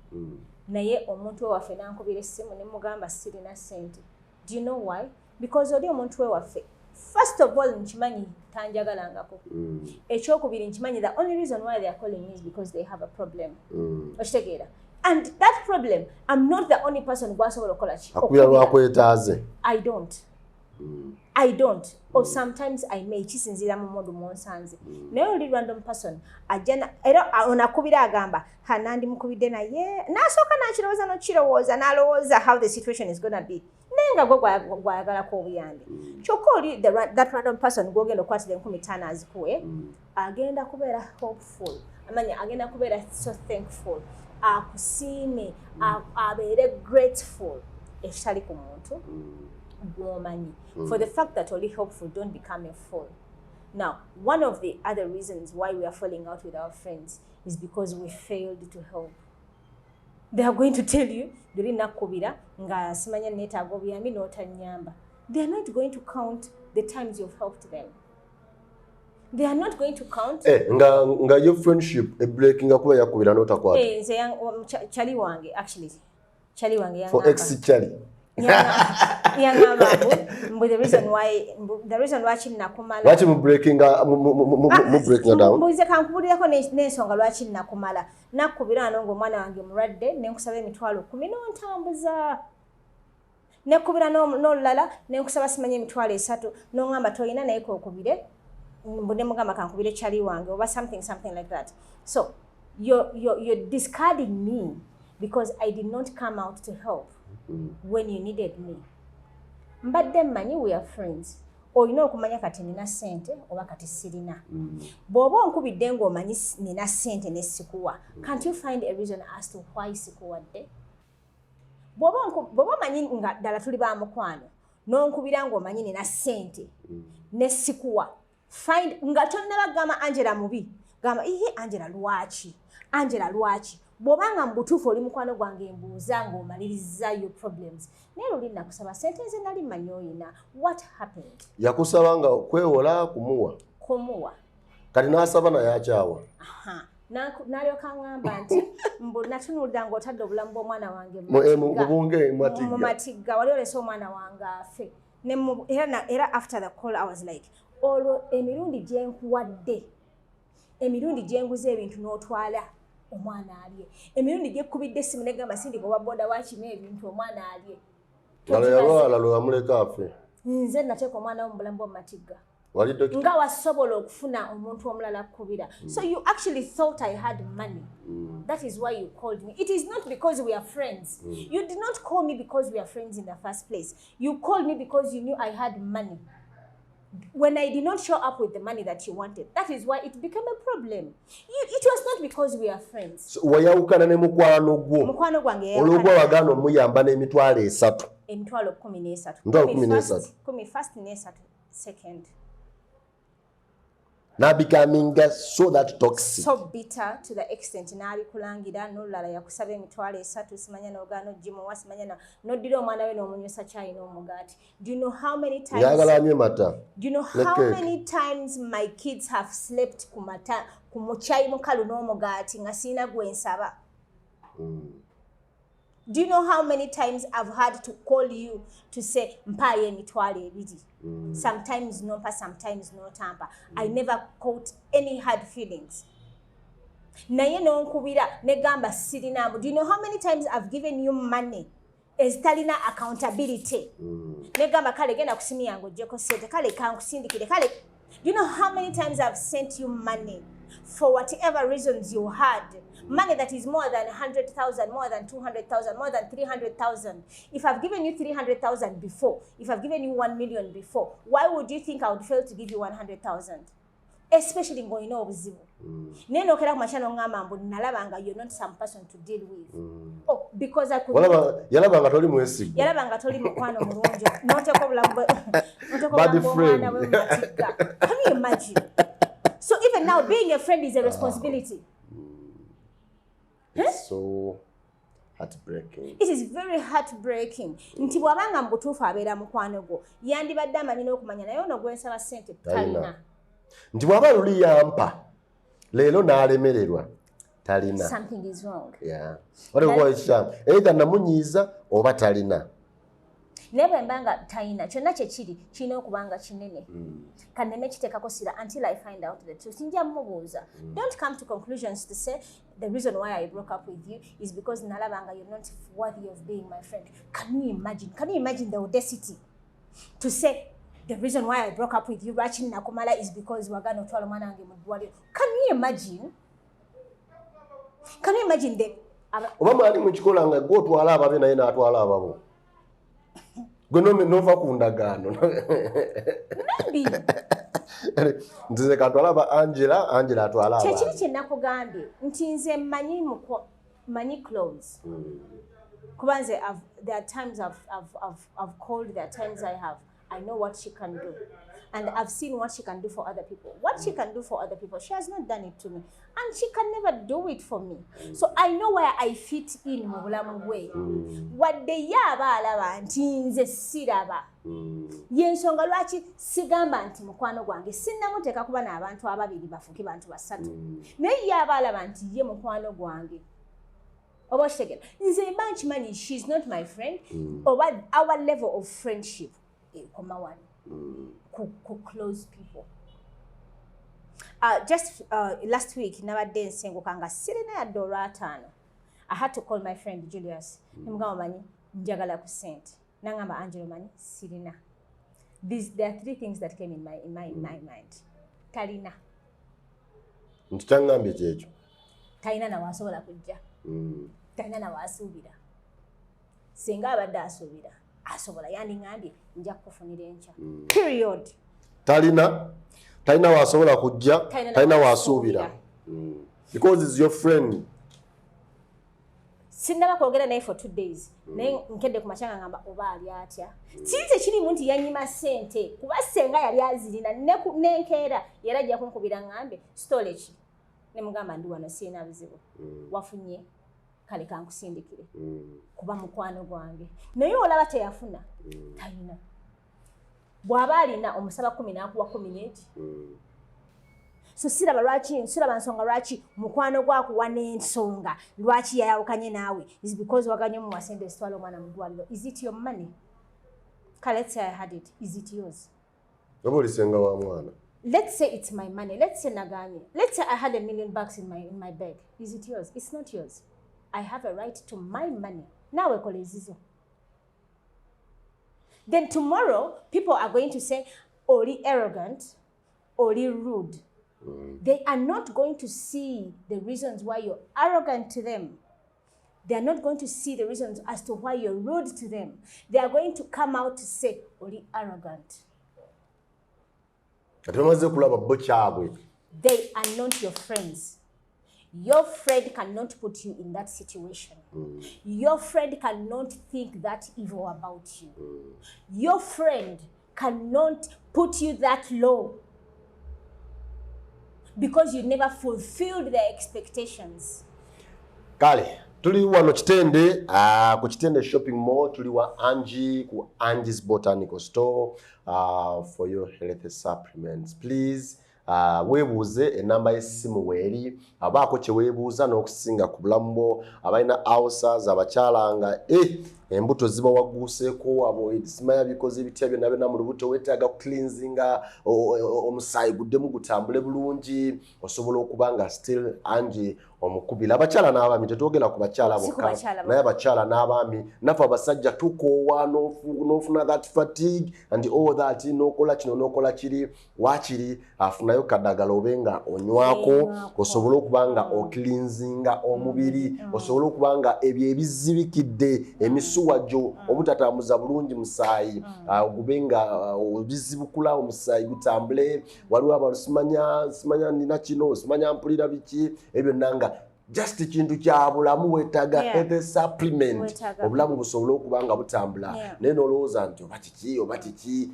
naye omuntu wewaffe nankubira essimu ne mugamba sirina ssente. Do you know why? Because oli omuntu wewaffe, first of all, nkimanyi tanjagalangako. Ekyokubiri, nkimanyi the only reason why they are calling me is because they have a problem. Okitegeera? And that problem, I'm not the only person gwasobola okukola ki? Akubira Okukubira. Lwakwetaaze. I don't or sometimes I may, kisinziira mu mood mwonsanze. Naye oli random person ajja era onakubira agamba, "Ha, nandimukubidde," naye n'asooka n'akirowooza n'okirowooza n'alowooza how the situation is gonna be, naye nga gwe gwayagalako obuyambi. Kyokka oli that random person gwogenda okukwatira 5000 azikuwe, agenda kubeera hopeful, amanya agenda kubeera so thankful, akusiime, abeere grateful, ekitali ku muntu gw'omanyi. For the fact that oli helpful, don't become a fool. Now, one of the other reasons why we are falling out with our friends is because we failed to help. They are going to tell you, "Luli nakkubira nga simanya neetaaga obuyambi n'otanyamba." They are not going to count the times you've helped them. They are not going to count. Eh, nga yo friendship ebreakinga kuba yakubira n'otakwata. Eh, nze kyali wange, actually kyali wange For yaŋŋamba. Ex kyali. Yaŋŋamba mbu the reason why, mbu the reason lwaki nakumala. Lwaki mu breakinga mu breakinga down? Mbuuze, kankubulireko n'ensonga lwaki nakumala. Nakkubira wano ng'omwana wange mulwadde, nenkusaba 100,000 n'ontambuza. Nekkubira n'olulala nenkusaba simanyi 30,000, n'oŋŋamba toyina, naye kookubire mbu ne mugamba kankubire kyali wange oba something, something like that. So you're discarding me because I did not come out to help when you needed me. Mbadde mmanyi we are friends, olina okumanya kati nina ssente oba kati sirina. Bw'oba onkubidde ng'omanyi nina ssente ne sikuwa, can't you find a reason as to why sikuwadde? Bw'oba omanyi nga ddala tuli ba mukwano, n'onkubira ng'omanyi nina ssente ne sikuwa, find nga tonnaba gamba Angela mubi, gamba, "Iye Angela, lwaki? Angela, lwaki?" Bw'obanga mu butuufu oli mukwano gwange, mbuuza ng'omaliriza your problems. Naye luli nakusaba ssente, nze nali mmanyi oyina. What happened? Yakusaba nga kwewola kumuwa? Kumuwa. Kati n'asaba naye akyawa. Aha. N'alyoka ŋŋamba nti mbu natunuulira ng'otadde obulamu bw'omwana wange mu matigga. Mubunge matigga. Mu matigga, wali olese omwana wange afe. Era after the call I was like, olwo emirundi gye nkuwadde, emirundi gye nguza ebintu n'otwala omwana alye, emirundi gyekkubidde essimu negamba sindika owa boda wakima ebintu omwana alye. Nga lwe yalwala lwe wamuleka afe. Nze nateeka omwana wo mu bulamu bw'omu matigga. Wali dokita. Nga wasobola okufuna omuntu omulala kukubira. So you actually thought I had money. That is why you called me. It is not because we are friends. You did not call me because we are friends in the first place. You called me because you knew I had money. When I did not show up with the money that you wanted, that is why it became a problem. It was not because we are friends. So, wayawukana ne mukwano gwo Mukwano gwange olw'okuba yayawukana. Wagaana omuyamba n'30,000. 13,000. 13,000. Kumi first n'esatu second. N'abecominga so that toxic. So bitter to the extent n'abikulangira. N'olulala yakusaba 30,000, simanya n'ogaana ogimuwa, simanya n'oddira omwana we n'omunywesa kyayi n'omugaati. Do you know how many times Njagala anywe mata. Do you know Ne how cake. many times my kids have slept ku mata, ku mukyayi mukalu n'omugaati nga sirina gwe nsaba? Do you know how many times I've had to call you to say, "Mpaayo 20,000"? Sometimes nompa, sometimes notampa. I never caught any hard feelings, naye nonkubira negamba sirinamu. Do you know how many times I've given you money ezitalina accountability, negamba, "Kale genda ku simu yange oggyeko sente, kale kankusindikire, kale"? Do you know how many times I've sent you money for whatever reasons you had? Money that is more than 100,000, more than 200,000, more than 300,000. If I've given you 300,000 before, if I've given you 1 million before, why would you think I would fail to give you 100,000, especially ng'olina obuzibu? Naye nokera ku makya noŋŋamba mbu nalaba nga you're not some person to deal with. Oh, because I could Yalaba nga toli mwesigwa. Yalaba nga toli mukwano mulungi, noteeka obulamu noteeka Bad obulamu bw'omwana friend. We mu matigga. Can you imagine? So even now, being a friend is a responsibility. It's so Heartbreaking. It is very heartbreaking nti bw'abanga mu butuufu abeera mukwano gwo, yandibadde amanyi n'okumanya, naye ono gwensaba ssente talina. Nti bw'aba luli yampa, leero n'alemererwa, talina. Something is wrong. Yeah. Waliwo ekikyamu, either namunyiiza oba talina. Naye bwe mba nga talina, kyonna kyekiri kirina okuba nga kinene. Kaneme kiteekako sira until I find out the truth. Nja mubuuza. Don't come to conclusions to say the reason why I broke up with you is because nalaba nga you're not worthy of being my friend. Can you imagine? Can you imagine the audacity to say the reason why I broke up with you, lwaki nakumala, is because wagana otwala omwana wange mu ddwaliro? Can you imagine? Can you imagine the Oba mwali mukikola nga gwe otwala ababe naye n'atwala ababo, gwe nova ku ndagaano. Maybe. Nti nze katwala aba Angela, Angela atwala Kyekiri abaana. Kye nakugambye nti nze mmanyi clothes, kuba nze there are times I've called, there are times I know what she can do and I've seen what she can do for other people. What she can do for other people, she has not done it to me and she can never do it for me. So I know where I fit in mu bulamu bwe. Wadde ye aba alaba nti nze siraba, yensonga lwaki sigamba nti mukwano gwange sinnamuteeka kuba n'abantu ababiri bafuuke bantu basatu. Naye ye aba alaba nti ye mukwano gwange, oba okitegera, nze mba nkimanyi she is not my friend, oba our level of friendship ekoma wano ku close people. Just last week nabadde nsenguka nga sirina yadde olwataano. I had to call my friend Julius. Nemugamba, "Manyi njagala ku sente." Nangamba, "Angelo, manyi sirina." There are three things that came in my mind: talina. Nti kyaŋŋambye kyekyo. Talina nawasobola kujja. Talina nawaasuubira. Singa abadde asuubira asobola, yandiŋambye, "Nja kukufunira enkya," period. Talina wasobola kujja. Talina. Talina nawaasuubira. wasuubira, because is your friend. Sinnaba kwogera naye for 2 days, naye nkedde ku makya nga ngamba oba ali atya. Kiri tekirimu nti yanyima ssente, kuba senga yali azirina nenkeera yali ajja kunkubira ŋŋambe, "Sitole ki?" Ne mugamba, "Ndi wano, sirina buzibu." "Wafunye? Kale kankusindikire," kuba mukwano gwange. Naye olaba teyafuna, talina. Bw'aba alina, omusaba 10 n'akuwa 11. So siraba lwaki, siraba nsonga lwaki mukwano gwakuwa n'ensonga lwaki yayawukanye naawe is because waganye omuwa sente zitwala omwana mu ddwaliro. Is it your money? Ka let's say I had it, is it yours? Oba olisenga wa mwana. Let's say it's my money. Let's say naganye, let's say I had $1 million in my bag. Is it yours? It's not yours. I have a right to my money. Naawe kola ezizo. Then tomorrow people are going to say oli arrogant, oli rude. They are not going to see the reasons why you're arrogant to them. They are not going to see the reasons as to why you're rude to them. They are going to come out to say oli arrogant. Kati bamaze kulaba bo kyabwe. They are not your friends. Your friend cannot put you in that situation. Your friend cannot think that evil about you. Your friend cannot put you that low because you never fulfilled their expectations. Kale tuli wano Kitende, ku Kitende Shopping Mall. Tuli wa Angie ku Angie's Botanical Store for your health supplements. Please, weebuuze enamba y'essimu weeri, abaako kye weebuuza n'okusinga ku bulamu bwo. Abalina ulcers, abakyala nga embuto zibawaguuseeko, abo simanya bikoze bitya byonna byonna mu lubuto, weetaaga cleansinga omusaayi guddemu gutambule bulungi, osobola okuba nga still Angie omukubira. Abakyala n'abaami, tetwogera ku bakyala Si ku bokka, bakyala. naye abakyala n'abaami, naffe abasajja tukoowa n'ofuna that fatigue and all that, n'okola kino n'okola kiri, waakiri afunayo kaddagala obe nga onywako, Onywako. osobole okuba nga ocleansinga omubiri, osobole okuba nga ebyo ebizibikidde emisuwa gyo obutatambuza bulungi musaayi, gube nga obizibukula, omusaayi gutambule. Waliwo abantu simanya simanya nina kino, simanya mpulira biki, ebyo byonna nga just kintu kya bulamu, weetaaga health supplement, Weetaaga. obulamu busobole okuba nga butambula. Naye n'olowooza nti oba kiki, oba kiki,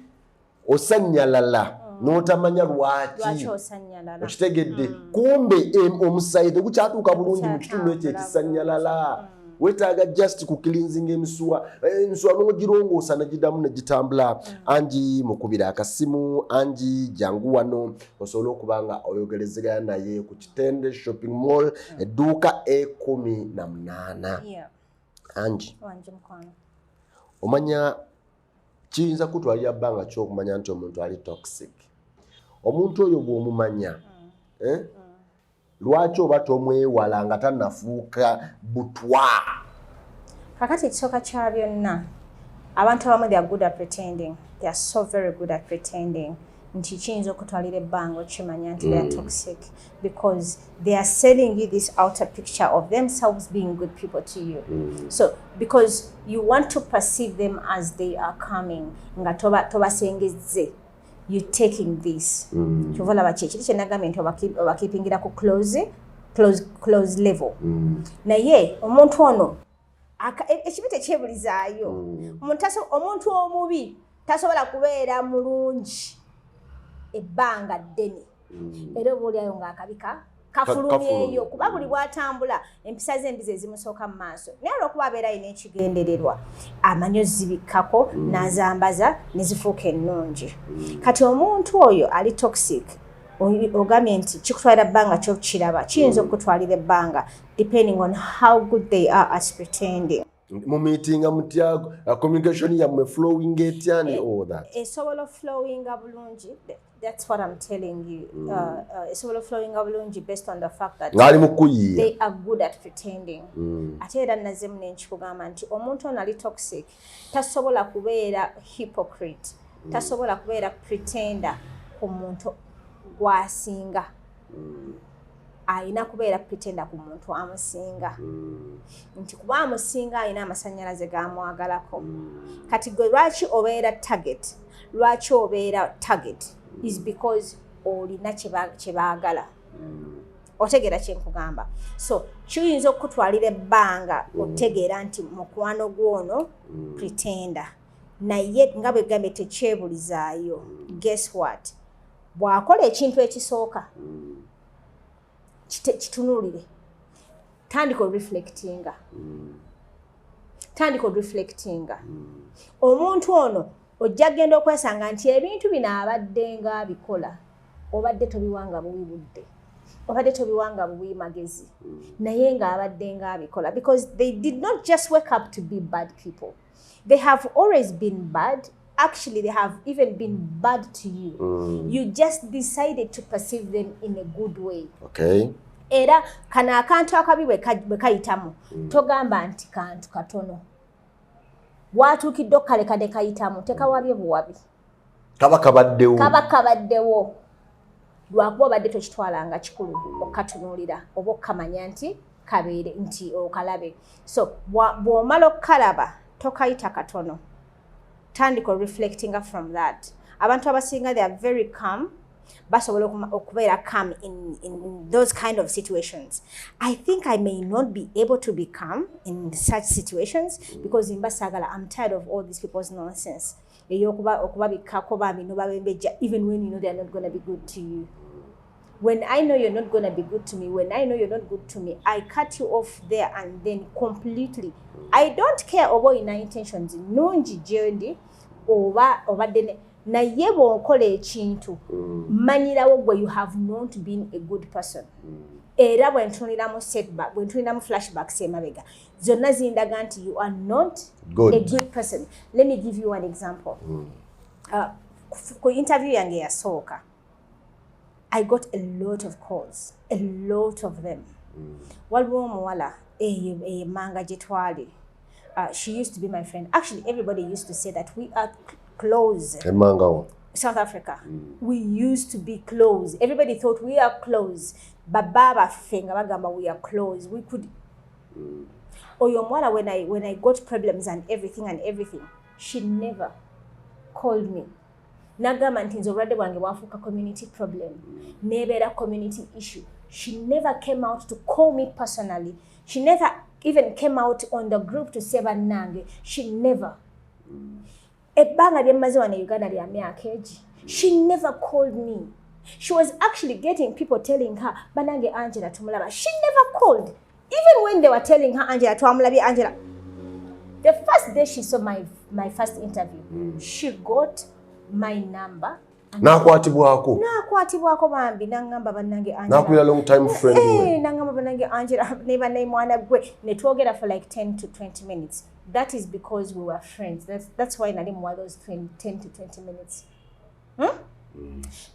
osanyalala n'otamanya lwaki. Lwaki osanyalala? Okitegedde? Kumbe omusaayi tegukyatuuka bulungi mu kitundu ekyo Tegukyatambula. ekisanyalala. Weetaaga just ku cleansing emisuwa, emisuwa n'ogirongoosa negiddamu negitambula. Angi mukubira akasimu, Angi jangu wano osobole okuba nga oyogerezegana naye ku Kitende Shopping Mall, edduuka 18. Angi, Wanje mukwano. Omanya kiyinza kutwalira bbanga ki okumanya nti omuntu ali toxic? Omuntu oyo bw'omumanya, eh? Lwaki oba tomwewala nga tannafuuka butwa? Kakati ekisooka kya byonna, abantu abamu, they are good at pretending. They are so very good at pretending nti kiyinza okutwalira ebbanga okimanya nti they are toxic because they are selling you this outer picture of themselves being good people to you. So because you want to perceive them as they are coming, nga tobasengezze, you taking this. Kyova olaba kyekiri kyenagambye nti obakeepingira ku close level. Naye omuntu ono ekibi tekyebulizaayo. Omuntu omubi tasobola kubeera mulungi ebbanga ddene, era oba oliayo ng'akabika kafulumyeyo, kuba buli bw'atambula empisa ze embi ezimusooka mu maaso. Naye olwokuba abeera alina ekigendererwa, amanyi ozibikkako n'azambaza ne zifuuka ennungi. Kati omuntu oyo ali toxic, ogambye nti kikutwalira bbanga kyokiraba, kiyinza okukutwalira ebbanga depending on how good they are at pretending. Mumeetinga mutya? Communication yammwe flowing etya and all that? Esobola flowinga bulungi. That's what I'm telling you. Esobola flowinga bulungi based on the fact that ng'ali mu kuyiiya. They are good at pretending. Ate era nazzemu nenkikugamba nti omuntu ono ali toxic tasobola kubeera hypocrite, tasobola kubeera pretender ku muntu gwasinga. Alina kubeera pretender ku muntu amusinga, nti kuba amusinga alina amasanyalaze gamwagalako. Kati gwe lwaki obeera target? Lwaki obeera target is because olina kye baagala. Otegeera kyenkugamba? So kiyinza okukutwalira ebbanga otegeera nti mukwano gwono pretender, naye nga bwe gambye tekyebulizaayo. Guess what? Bw'akola ekintu ekisooka, kitunuulire, tandika oreflectinga, tandika oreflectinga. Omuntu ono ojja kgenda okwesanga nti ebintu bino abadde nga abikola, obadde tobiwanga buwi budde, obadde tobiwanga buwi magezi, naye ng'abadde nga abikola, because they did not just wake up to be bad people. They have always been bad. Actually, they have even been bad to you. You just decided to perceive them in a good way. Era kano akantu akabi bwe kayitamu, togamba nti kantu katono. Watuukidde okukaleka ne kayitamu, tekawabye buwabi. Kaba kabaddewo. Kaba kabaddewo, lwakuba obadde tokitwalanga kikulu okukatunuulira oba okukamanya nti kabeere nti okalabe. So bw'omala okukalaba, tokayita katono, tandika reflectinga from that. Abantu abasinga, they are very calm, basobola okubeera calm in those kind of situations. I think I may not be able to be calm in such situations because mba saagala, I'm tired of all these people's nonsense eyokuba okubabikkako bambi nobabembejja even when you know they are not going to be good to you. When I know you're not going to be good to me, when I know you're not good to me, I cut you off there and then completely. I don't care oba olina intentions nnungi gyendi oba obadde naye bw'okola ekintu, manyirawo gwe you have not been a good person. Era bwe ntunuliramu setback, bwe ntunuliramu flashbacks emabega, zonna zindaga nti you are not Good. a good person. Let me give you one example. Ku interview yange yasooka, I got a lot of calls, a lot of them. Waliwo omuwala eyo emmanga gye twali. She used to be my friend. Actually, everybody used to say that we are close. Emmangawo? South Africa. We used to be close. Everybody thought we are close. Baba baffe nga bagamba we are close. We could. Oyo omuwala, when I got problems and everything and everything, she never called me. Nagamba nti nze obulwadde bwange bwafuuka community problem. Nebeera community issue. She never came out to call me personally. She never even came out on the group to say bannange. She never. Ebbanga lye mmaze wano e Uganda lya myaka egi. She never called me. She was actually getting people telling her, "Bannange, Angela tumulaba." She never called. Even when they were telling her, Angela, twamulabye Angela, the first day she saw my first interview, she got my number. N'akwatibwako. N'akwatibwako bambi, n'aŋŋamba, bannange Angela. N'akubira long time friend we. Eh, n'aŋŋamba, bannange Angela, ne bannaye mwana gwe, ne twogera for like 10 to 20 minutes. That is because we were friends. That's why nali muwa those 20, 10 to 20 minutes.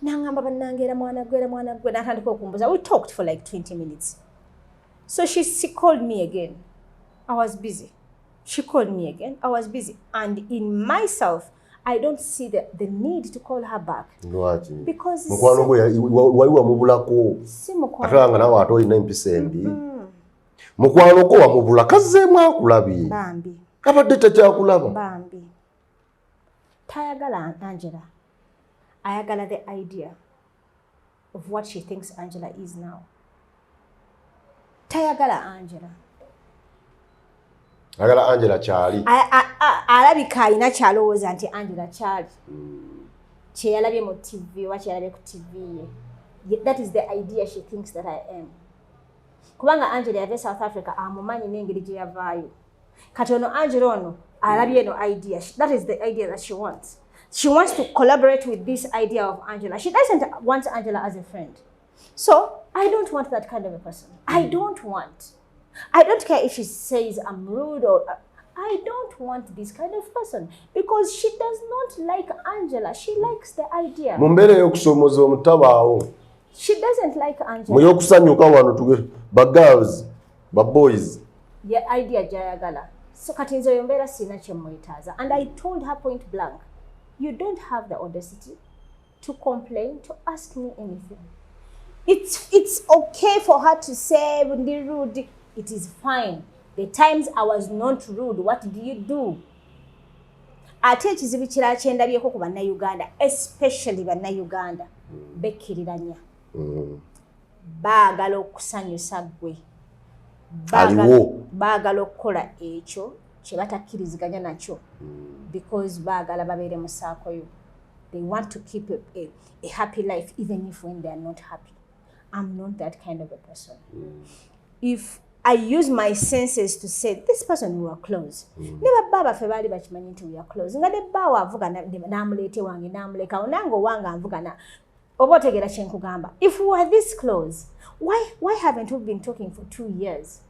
N'aŋŋamba, bannange, era mwana gwe, era mwana gwe, n'atandika okumbuza. We talked for like 20 minutes. So she called me again. I was busy. She called me again. I was busy. And in myself, I don't see the need to call her back. Lwaki? Because Mukwano gwe wali wamubulako. Si mukwano. Ate nga nawe ate olina empisa embi. Mukwano gwo wamubula, kazzeemu akulabye. Bambi. Abadde takyakulaba. Bambi. Tayagala Angela. Ayagala the idea of what she thinks Angela is now. Tayagala Angela. Ayagala Angela kyali. Alabika alina kyalowooza nti Angela kyali. Kyeyalabye mu TV oba kyeyalabye ku TV ye. That is the idea she thinks that I am. Kubanga Angela yava e South Africa, amumanyi n'engeri gye yavaayo. Kati ono Angela ono alabye eno idea. That is the idea that she wants. She wants to collaborate with this idea of Angela. She doesn't want Angela as a friend. So I don't want that kind of a person. I don't want. I don't care if she says I'm rude or I don't want this kind of person because she does not like Angela. She likes the idea. Mu mbeera ey'okusoomoza omutabaawo. She doesn't like Angela. Mu y'okusanyuka wano ba girls, ba boys. Ye idea gy'ayagala. So kati nze oyo mbeera sirina kye mwetaaza. And I told her point blank, you don't have the audacity to complain, to ask me anything. It's okay for her to say ndi rude. It is fine. The times I was not rude, what do you do? Ate ekizibu kirala kye ndabyeko ku Bannayuganda, especially Bannayuganda, bekkiriranya. Baagala okusanyusa ggwe. Aliwo. Baagala okukola ekyo kye batakkiriziganya nakyo because baagala babeere mu circle yo. They want to keep a happy life even if when they are not happy. I'm not that kind of a person. If I use my senses to say this person, we are close. Ne babba baffe baali bakimanyi nti we are close. Nga ne bbaawe avuga n'amuleeta ewange n'amulekawo, nange owange anvuga na oba otegeera kye nkugamba. If we were this close, why haven't we been talking for 2 years?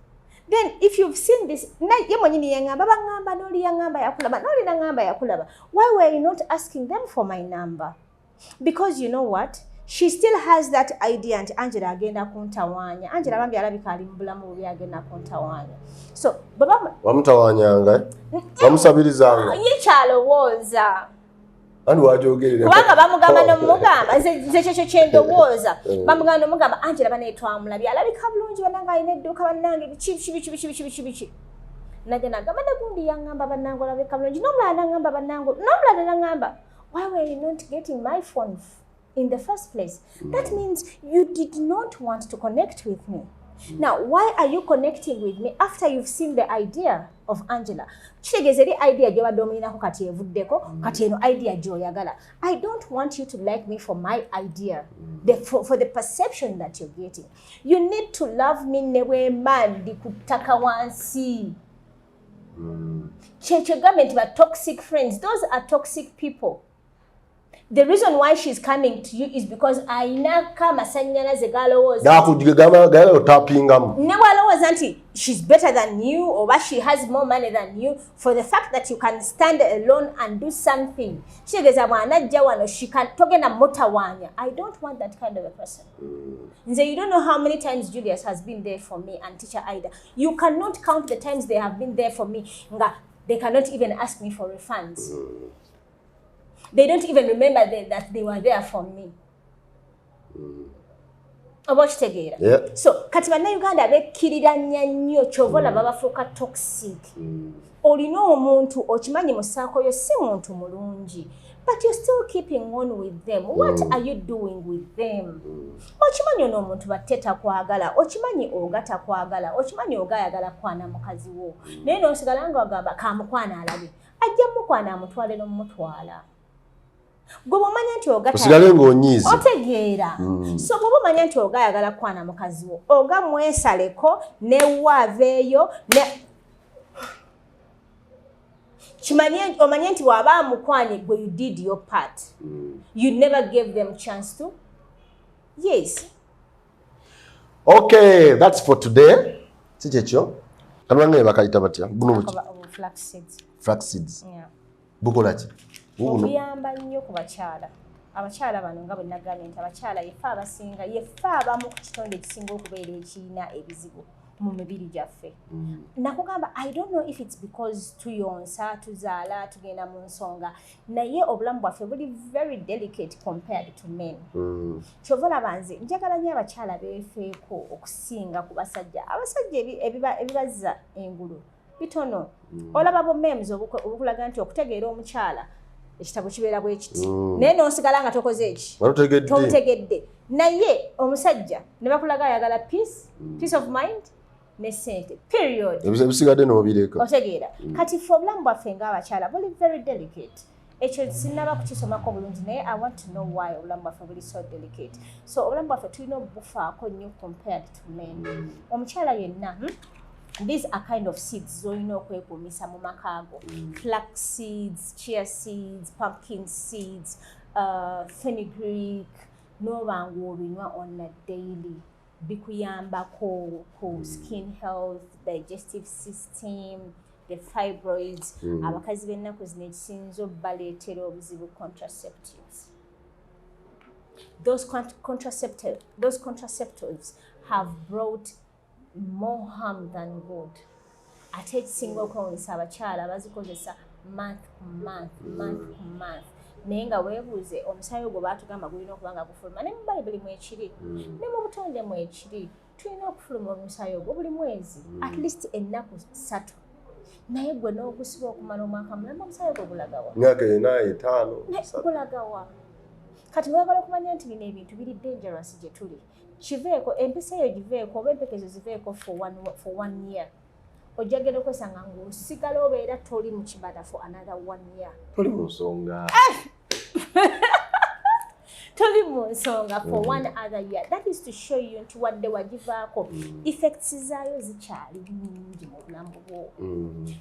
Then if you've seen this, ye mwennyini yaŋŋamba, baŋŋamba n'oli yaŋŋamba yakulaba, n'oli naŋŋamba yakulaba. Why were you not asking them for my number? Because you know what? She still has that idea nti Angela agenda kuntawaanya. Angela bambi alabika ali mu bulamu bubi, agenda kuntawaanya. So bwe Wamutawaanyanga, eh? Wamusabirizanga. Ye kyalowooza. Andi wagyogerera. Kubanga bamugamba nomugamba, nze kyekyo kyendowooza, bamugamba nomugamba, Angela banaye twamulabye, alabika bulungi, bannange alina edduuka, bannange biki biki biki biki biki biki biki. Najja nagamba negundi yaŋŋamba, bannange olabika bulungi, n'omulala naŋŋamba, bannange, n'omulala naŋŋamba. Why were you not getting my phone in the first place? That means you did not want to connect with me. Now, why are you connecting with me after you've seen the idea of Angela? Kitegeeza eri idea gy'obadde omuyinako kati evuddeko, kati eno idea gy'oyagala. I don't want you to like me for my idea, for the perception that you're getting. You need to love me ne bwe mba ndi ku ttaka wansi. Kyekyo gambe nti ba toxic friends, those are toxic people. The reason why she's coming to you is because ayinako amasannyalaze g'alowooza Otapingamu. Ne bw'alowooza nti she's better than you oba she has more money than you, for the fact that you can stand alone and do something, kitegeeza bw'anajja wano she can togenda mutawaanya. I don't want that kind of a person. Nze, you don't know how many times Julius has been there for me and Teacher Ida. You cannot count the times they have been there for me nga they cannot even ask me for refunds. They don't even remember that they were there for me, oba okitegeera? Yeah. So kati Bannayuganda bekkiriranya nnyo, kyova olaba bafuuka toxic. Olina omuntu okimanyi mu circle yo si muntu mulungi, but you're still keeping on with them. What are you doing with them? Okimanyi ono omuntu batte takwagala, okimanyi oga takwagala, okimanyi oga ayagala kwana mukazi wo, naye n'osigala nga ogamba kamukwana alabe, ajja mukwana amutwale n'omutwala. Gwe bw'omanya nti oga Osigale ng'onyiize. Otegeera? So bw'oba omanya nti oga ayagala kukwana mukazi wo, oga mwesaleko newaaveeyo ne kimanye, omanye nti bw'aba amukwanye gwe, you did your part. You never gave them chance to, yes. Okay, that's for today. Si kyekyo? Kano bakayita batya buno buki? Flax seeds. Flax seeds. Yeah. Bukola ki buno? Obuyamba nnyo ku bakyala. Abakyala bano, nga bwe nagambye nti abakyala yefe abasinga, yefe abamu ku kitonde ekisinga okubeera ekirina ebizibu mu mibiri gyaffe. Nakugamba, I don't know if it's because tuyonsa, tuzaala, tugenda mu nsonga, naye obulamu bwaffe buli very delicate compared to men. Kyova olaba nze njagala nnyo abakyala beefeeko okusinga ku basajja. Abasajja ebibazza engulu bitono. Olaba bu memes obukulaga nti okutegeera omukyala ekitabo kibeera bwe kiti, naye n'osigala nga tokoze eki. Watutegedde. Tomutegedde. Naye omusajja ne bakulaga ayagala peace, peace of mind ne sente, period. Ebisigadde n'obireka. Otegeera? Kati ffe obulamu bwaffe ng'abakyala buli very delicate. Ekyo sinnaba kukisomako bulungi, naye I want to know why obulamu bwaffe buli so delicate. So obulamu bwaffe tulina obufaako nnyo compared to men. Omukyala yenna, These are kind of seeds z'olina okwekuumisa mu maka go: flax seeds, chia seeds, pumpkin seeds, fenugreek. N'oba ng'obinywa on a daily, bikuyambako ku skin health, digestive system, the fibroids. Abakazi b'ennaku zino ekisinza obbaleetera obuzibu, contraceptives. Those contraceptives have brought more harm than good. Ate ekisinga okwewunyisa, abakyala bazikozesa month ku month, month ku month, naye nga weebuuze, omusaayi ogwo baatugamba gulina okuba nga gufuluma. Ne mu Bayibuli mwekiri, ne mu butonde mwekiri, tulina okufuluma omusaayi ogwo buli mwezi, at least ennaku 3. Naye gwe n'ogusiba okumala omwaka mulamba, omusaayi ogwo gulagawa? Myaka 4, 5. Gulagawa? Kati mwagala okumanya nti bino ebintu biri dangerous gye tuli. Kiveeko, empisa eyo giveeko, oba empeke ezo ziveeko for one year. Ojja genda okwesanga ng'osigala obeera toli mu kibada for another one year. Toli mu nsonga. Toli mu nsonga for one other year. That is to show you nti wadde wagivaako, effects zaayo zikyali nyingi mu bulamu bwo.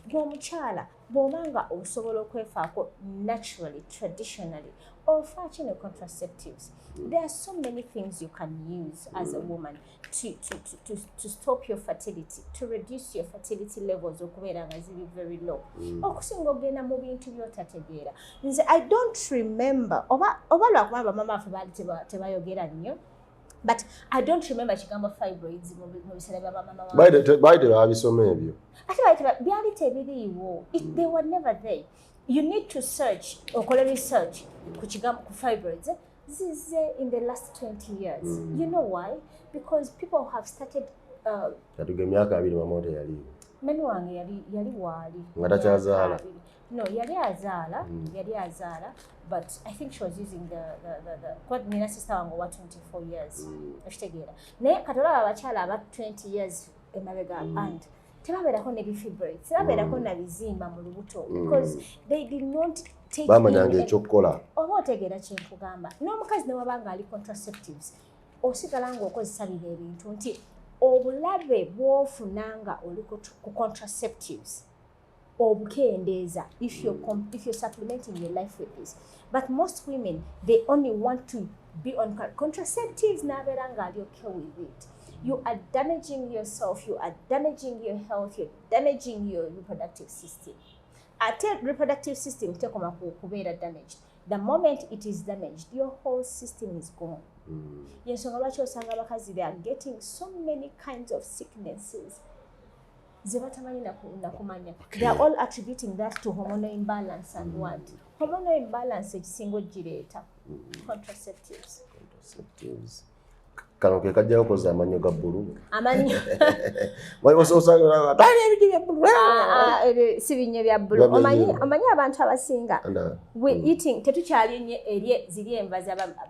Ng'omukyala bw'oba nga osobola okwefaako naturally, traditionally, ofaaki ne contraceptives? There are so many things you can use as a woman to stop your fertility, to reduce your fertility levels okubeera nga ziri very low, okusinga ogenda mu bintu by'otategeera. Nze I don't remember, oba lwakuba bamama baffe baali tebayogera nnyo, but I don't remember kigambo fibroids mu biseera bya bamama wange. Baali tebabisoma ebyo. Ate byali tebiriiwo. They were never there. You need to search, okole research ku kigambo, ku fibroids. Zize in the last 20 years. You know why? Because people have started Katuga emyaka 20 mama wo teyaliiwo. Mami wange yali waali. Nga takyazaala? Myaka 20. No, yali azaala. Yali azaala, but I think she was using the kuba nina sister wange owa 24 years. Okitegeera? Naye kati olaba abakyala aba 20 years emabega and tebabeerako ne bifibroids, tebabeerako na bizimba mu lubuto, because they did not take Bamanyanga ekyokukola. Oba otegeera kyenkugamba? N'omukazi ne waba nga ali contraceptives, osigala ng'okozesa bino ebintu, nti obulabe bw'ofuna nga oli ku contraceptives obukendeeza if you're supplementing your life with this. But most women, they only want to be on contraceptives n'abeera ng'ali okay with it. You are damaging yourself, you are damaging your health, you're damaging your reproductive system. Ate reproductive system tekoma ku kubeera damaged. The moment it is damaged, your whole system is gone. Yensonga lwaki osanga abakazi, they are getting so many kinds of sicknesses ze batamanyi nakumanya. They are all attributing that to hormonal imbalance. And what hormonal imbalance ekisinga ogireeta? Contraceptives. Contraceptives. Kano ke kajjayo koza amannyo ga bbulu. Amanyo. Osanga ebinyo bya bbulu. Ah, ah, ebyo si binyo bya bbulu. Biba omanyi byenyeru. Omanyi abantu abasinga, Anda. we eating, tetukyali nnyo eri ziri enva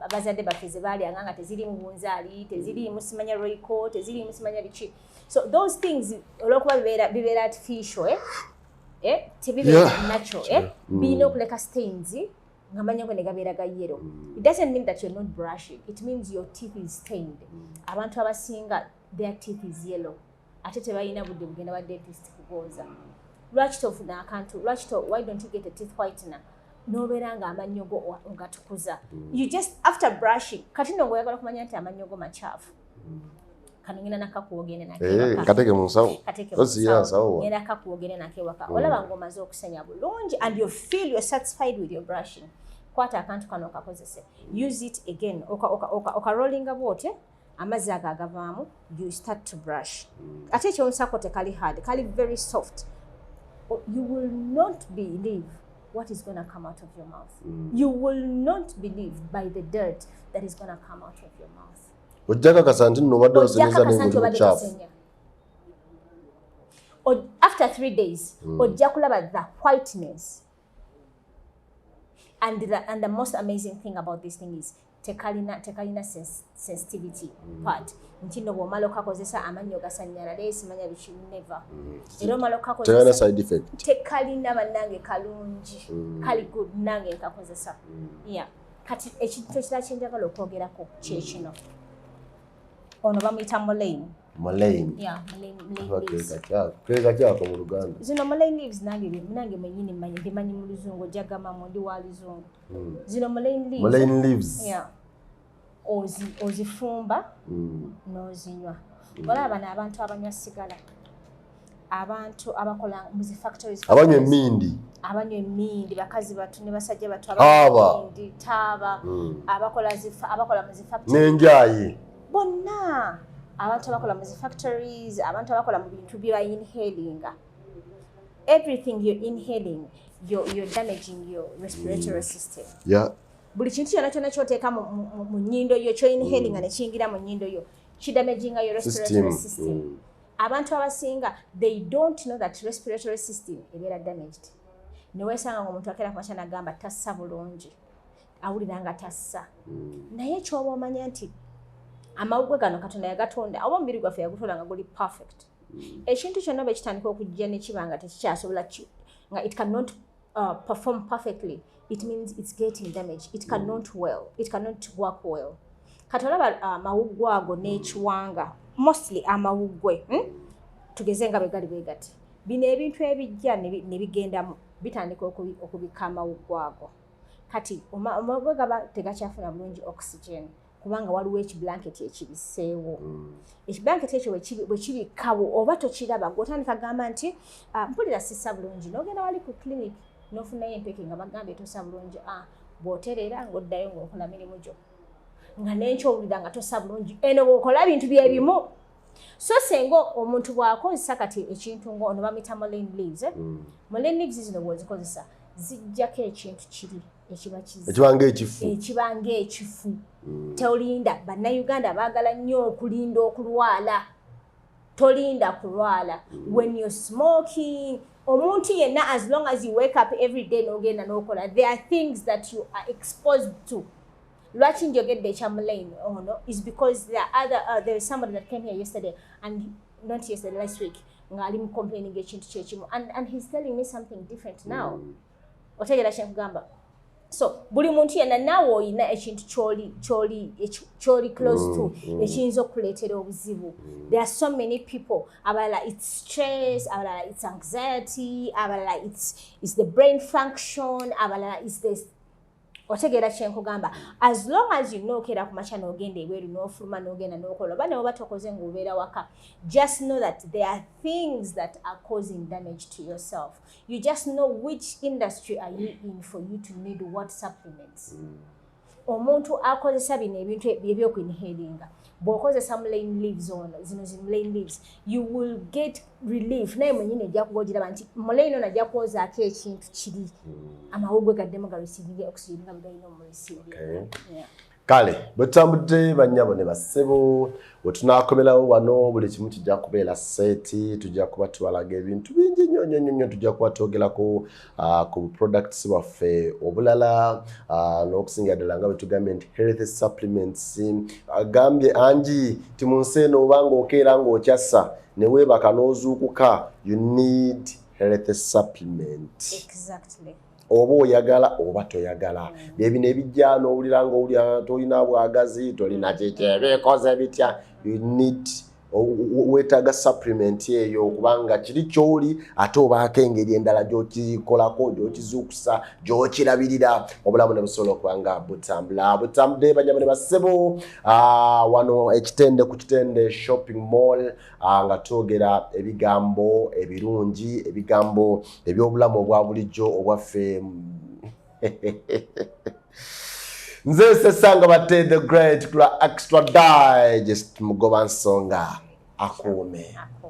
abazadde baffe ze baalyanga nga teziriimu bunzaali, teziriimu simanya Royco, teziriimu simanya biki. So those things, olwokuba bibeera artificial, eh? Eh? Tebibeera natural, eh? Birina okuleka stains Nga amannyo go ne gabeera ga yellow. It doesn't mean that you're not brushing, it means your teeth is stained. Abantu abasinga, their teeth is yellow, ate tebalina budde bugenda ba dentist kugooza. Lwaki tofuna akantu? Lwaki to, why don't you get a teeth whitener n'obeera nga amannyo go ogatukuza? You just, after brushing, kati nno ng'oyagala okumanya nti amannyo go makyafu, kano ngenda nakakuwogende. Eh, kateke mu nsawo. Kateke. Osiira nsawo wa? Ngenda kakuwogende nakewaka. Olaba ng'omaze okusenya bulungi and you feel you're satisfied with your brushing, kwata akantu kano okakozese. Use it again, okarollinga bwotyo, amazzi ago agavaamu, you start to brush. Ate ekyonsako tekali hard, kali very soft. You will not believe what is going to come out of your mouth. You will not believe by the dirt that is going to come out of your mouth. Ojja kakasa nti nno obadde Ojja osenyeza kakasa nti n'enguli obadde mukyafu. tosenya. After 3 days ojja kulaba the whiteness. And the most amazing thing about this thing is tekalina sensitivity part nti nno bw'omala okakozesa amannyo gasanyalale, simanya biki, never. Era omala Tekalina okakozesa side effect. Tekalina, bannange, kalungi, kali good, nange nkakozesa. Yeah. Kati ekintu ekirala kyenjagala okwogerako kyekino, ono bamuyita mullein. Mullein. Yeah, mullein leaves. Keeka kyako mu Luganda? Zino mullein leaves nange mwenyini mmanyi, ndimanyi mu Luzungu, ojjagamamu ndi wa Luzungu. Zino mullein leaves. Mullein leaves. Yeah. Ozifumba n'ozinywa. Olaba bano abantu abanywa sigala, abantu abakola mu zi factories, Abanywa emindi. Abanywa emindi, bakazi batu ne basajja batu, Taaba. abanywa emindi, taaba, abakola mu zi factories, N'enjayi. Bonna abantu abakola mu zi factories, abantu abakola mu bintu bye inhalinga, everything you're inhaling, you're damaging your respiratory system. Buli kintu kyonna kyonna kyoteeka mu nnyindo yo, kyoinhalinga ne kiyingira mu nnyindo yo, kidamaginga your respiratory System. system. Abantu abasinga, they don't know that respiratory system ebeera damaged. Neweesanga nga omuntu akeera kumakya nagamba tassa bulungi, awulira nga tassa. Naye kyoba omanya nti amawuggwe gano Katonda yagatonda, oba omubiri gwaffe yagutonda nga guli perfect. Ekintu kyonna bwe kitandika okujja ne kiba nga tekikyasobola nga it cannot perform perfectly, it means it's getting damaged. It cannot well, it cannot work well. Kati olaba amawuggwe ago n'ekiwanga, mostly amawuggwe, Tugeze nga bwe gali bwe gati, bino ebintu ebijja ne bigendamu bitandika okubikka amawuggwe ago. Kati amawuggwe gaba tegakyafuna bulungi oxygen kubanga waliwo ekiblanketi ekibiseewo. Ekiblanketi ekyo bwe kibikkawo, oba tokiraba, gw'otandika gamba nti, "Ah, mpulira sissa bulungi," n'ogenda wali ku clinic n'ofunayo empeke nga bagambye tossa bulungi. Ah, bw'otereera ng'oddayo ng'okola mirimu gyo, nga n'enkya owulira nga tossa bulungi, eno bw'okola bintu bye bimu. So senga omuntu bw'akozesa kati ekintu ng'ono bamuyita mullein leaves, eh? Mullein leaves zino bw'ozikozesa zijjako ekintu kiri ekiba kizi Ekiba ng'ekifu. Ekiba ng'ekifu. Tolinda. Bannayuganda baagala nnyo okulinda okulwala. Tolinda kulwala. When you're smoking, omuntu yenna, as long as you wake up every day n'ogenda n'okola, there are things that you are exposed to. Lwaki njogedde ekya mullein ono is because there are other, there is somebody that came here yesterday, and not yesterday, last week, ng'ali mu complaining ekintu kyekimu, and he's telling me something different now. Otegeera kyenkugamba? So buli muntu yenna, naawe oyina ekintu kyoli close to ekiyinza okukuleetera obuzibu. There are so many people. Abalala it's stress, abalala it's anxiety, abalala it's the brain function, abalala it's the, otegeera kyenkugamba? As long as you know okeera ku makya n'ogenda ebweru n'ofuluma n'ogenda n'okola, oba neoba tokoze ng'obeera waka, just know that there are things that are causing damage to yourself. You just know which industry are you in for you to need what supplements. Omuntu akozesa bino ebintu ebyokuinhalinga, bw'okozesa mullein leaves ono, zino zi mullein leaves, you will get relief. Naye mwenyini ojja kuba ogiraba nti mullein ono ajja kwozaako ekintu kiri, amawuggwe gaddemu gareceivinge oxygen nga bwe galina omureceivinga. Okay. Kale bwe tutambudde, bannyabo ne bassebo, bwe tunaakomerawo wano, buli kimu kijja kubeera set. Tujja kuba tubalaga ebintu bingi nnyo nnyo nnyo nnyo. Tujja kuba twogerako ku products bwaffe obulala, n'okusinga ddala nga bwe tugambye nti health supplements. Agambye angi ti mu nsi eno oba ng'okeera ng'okyassa ne weebaka n'ozuukuka, you need health supplement. Exactly. Oba oyagala oba toyagala, byebino ebijja n'owulira nga owulira tolina bwagazi, tolina kiki, ebikoze bitya. You need, weetaaga supplement eyo, kubanga kiri kyoli ate obaako engeri endala gy'okikolako, gy'okizuukusa, gy'okirabirira, obulamu ne busobola okuba nga butambula butambudde. Banyama ne bassebo, wano ekitende ku Kitende Shopping Mall, nga twogera ebigambo ebirungi, ebigambo ebyobulamu obwa bulijjo obwaffe. Nze Sesanga Bate the Great, kula Extra Digest, mugoba nsonga akuume. Akuume.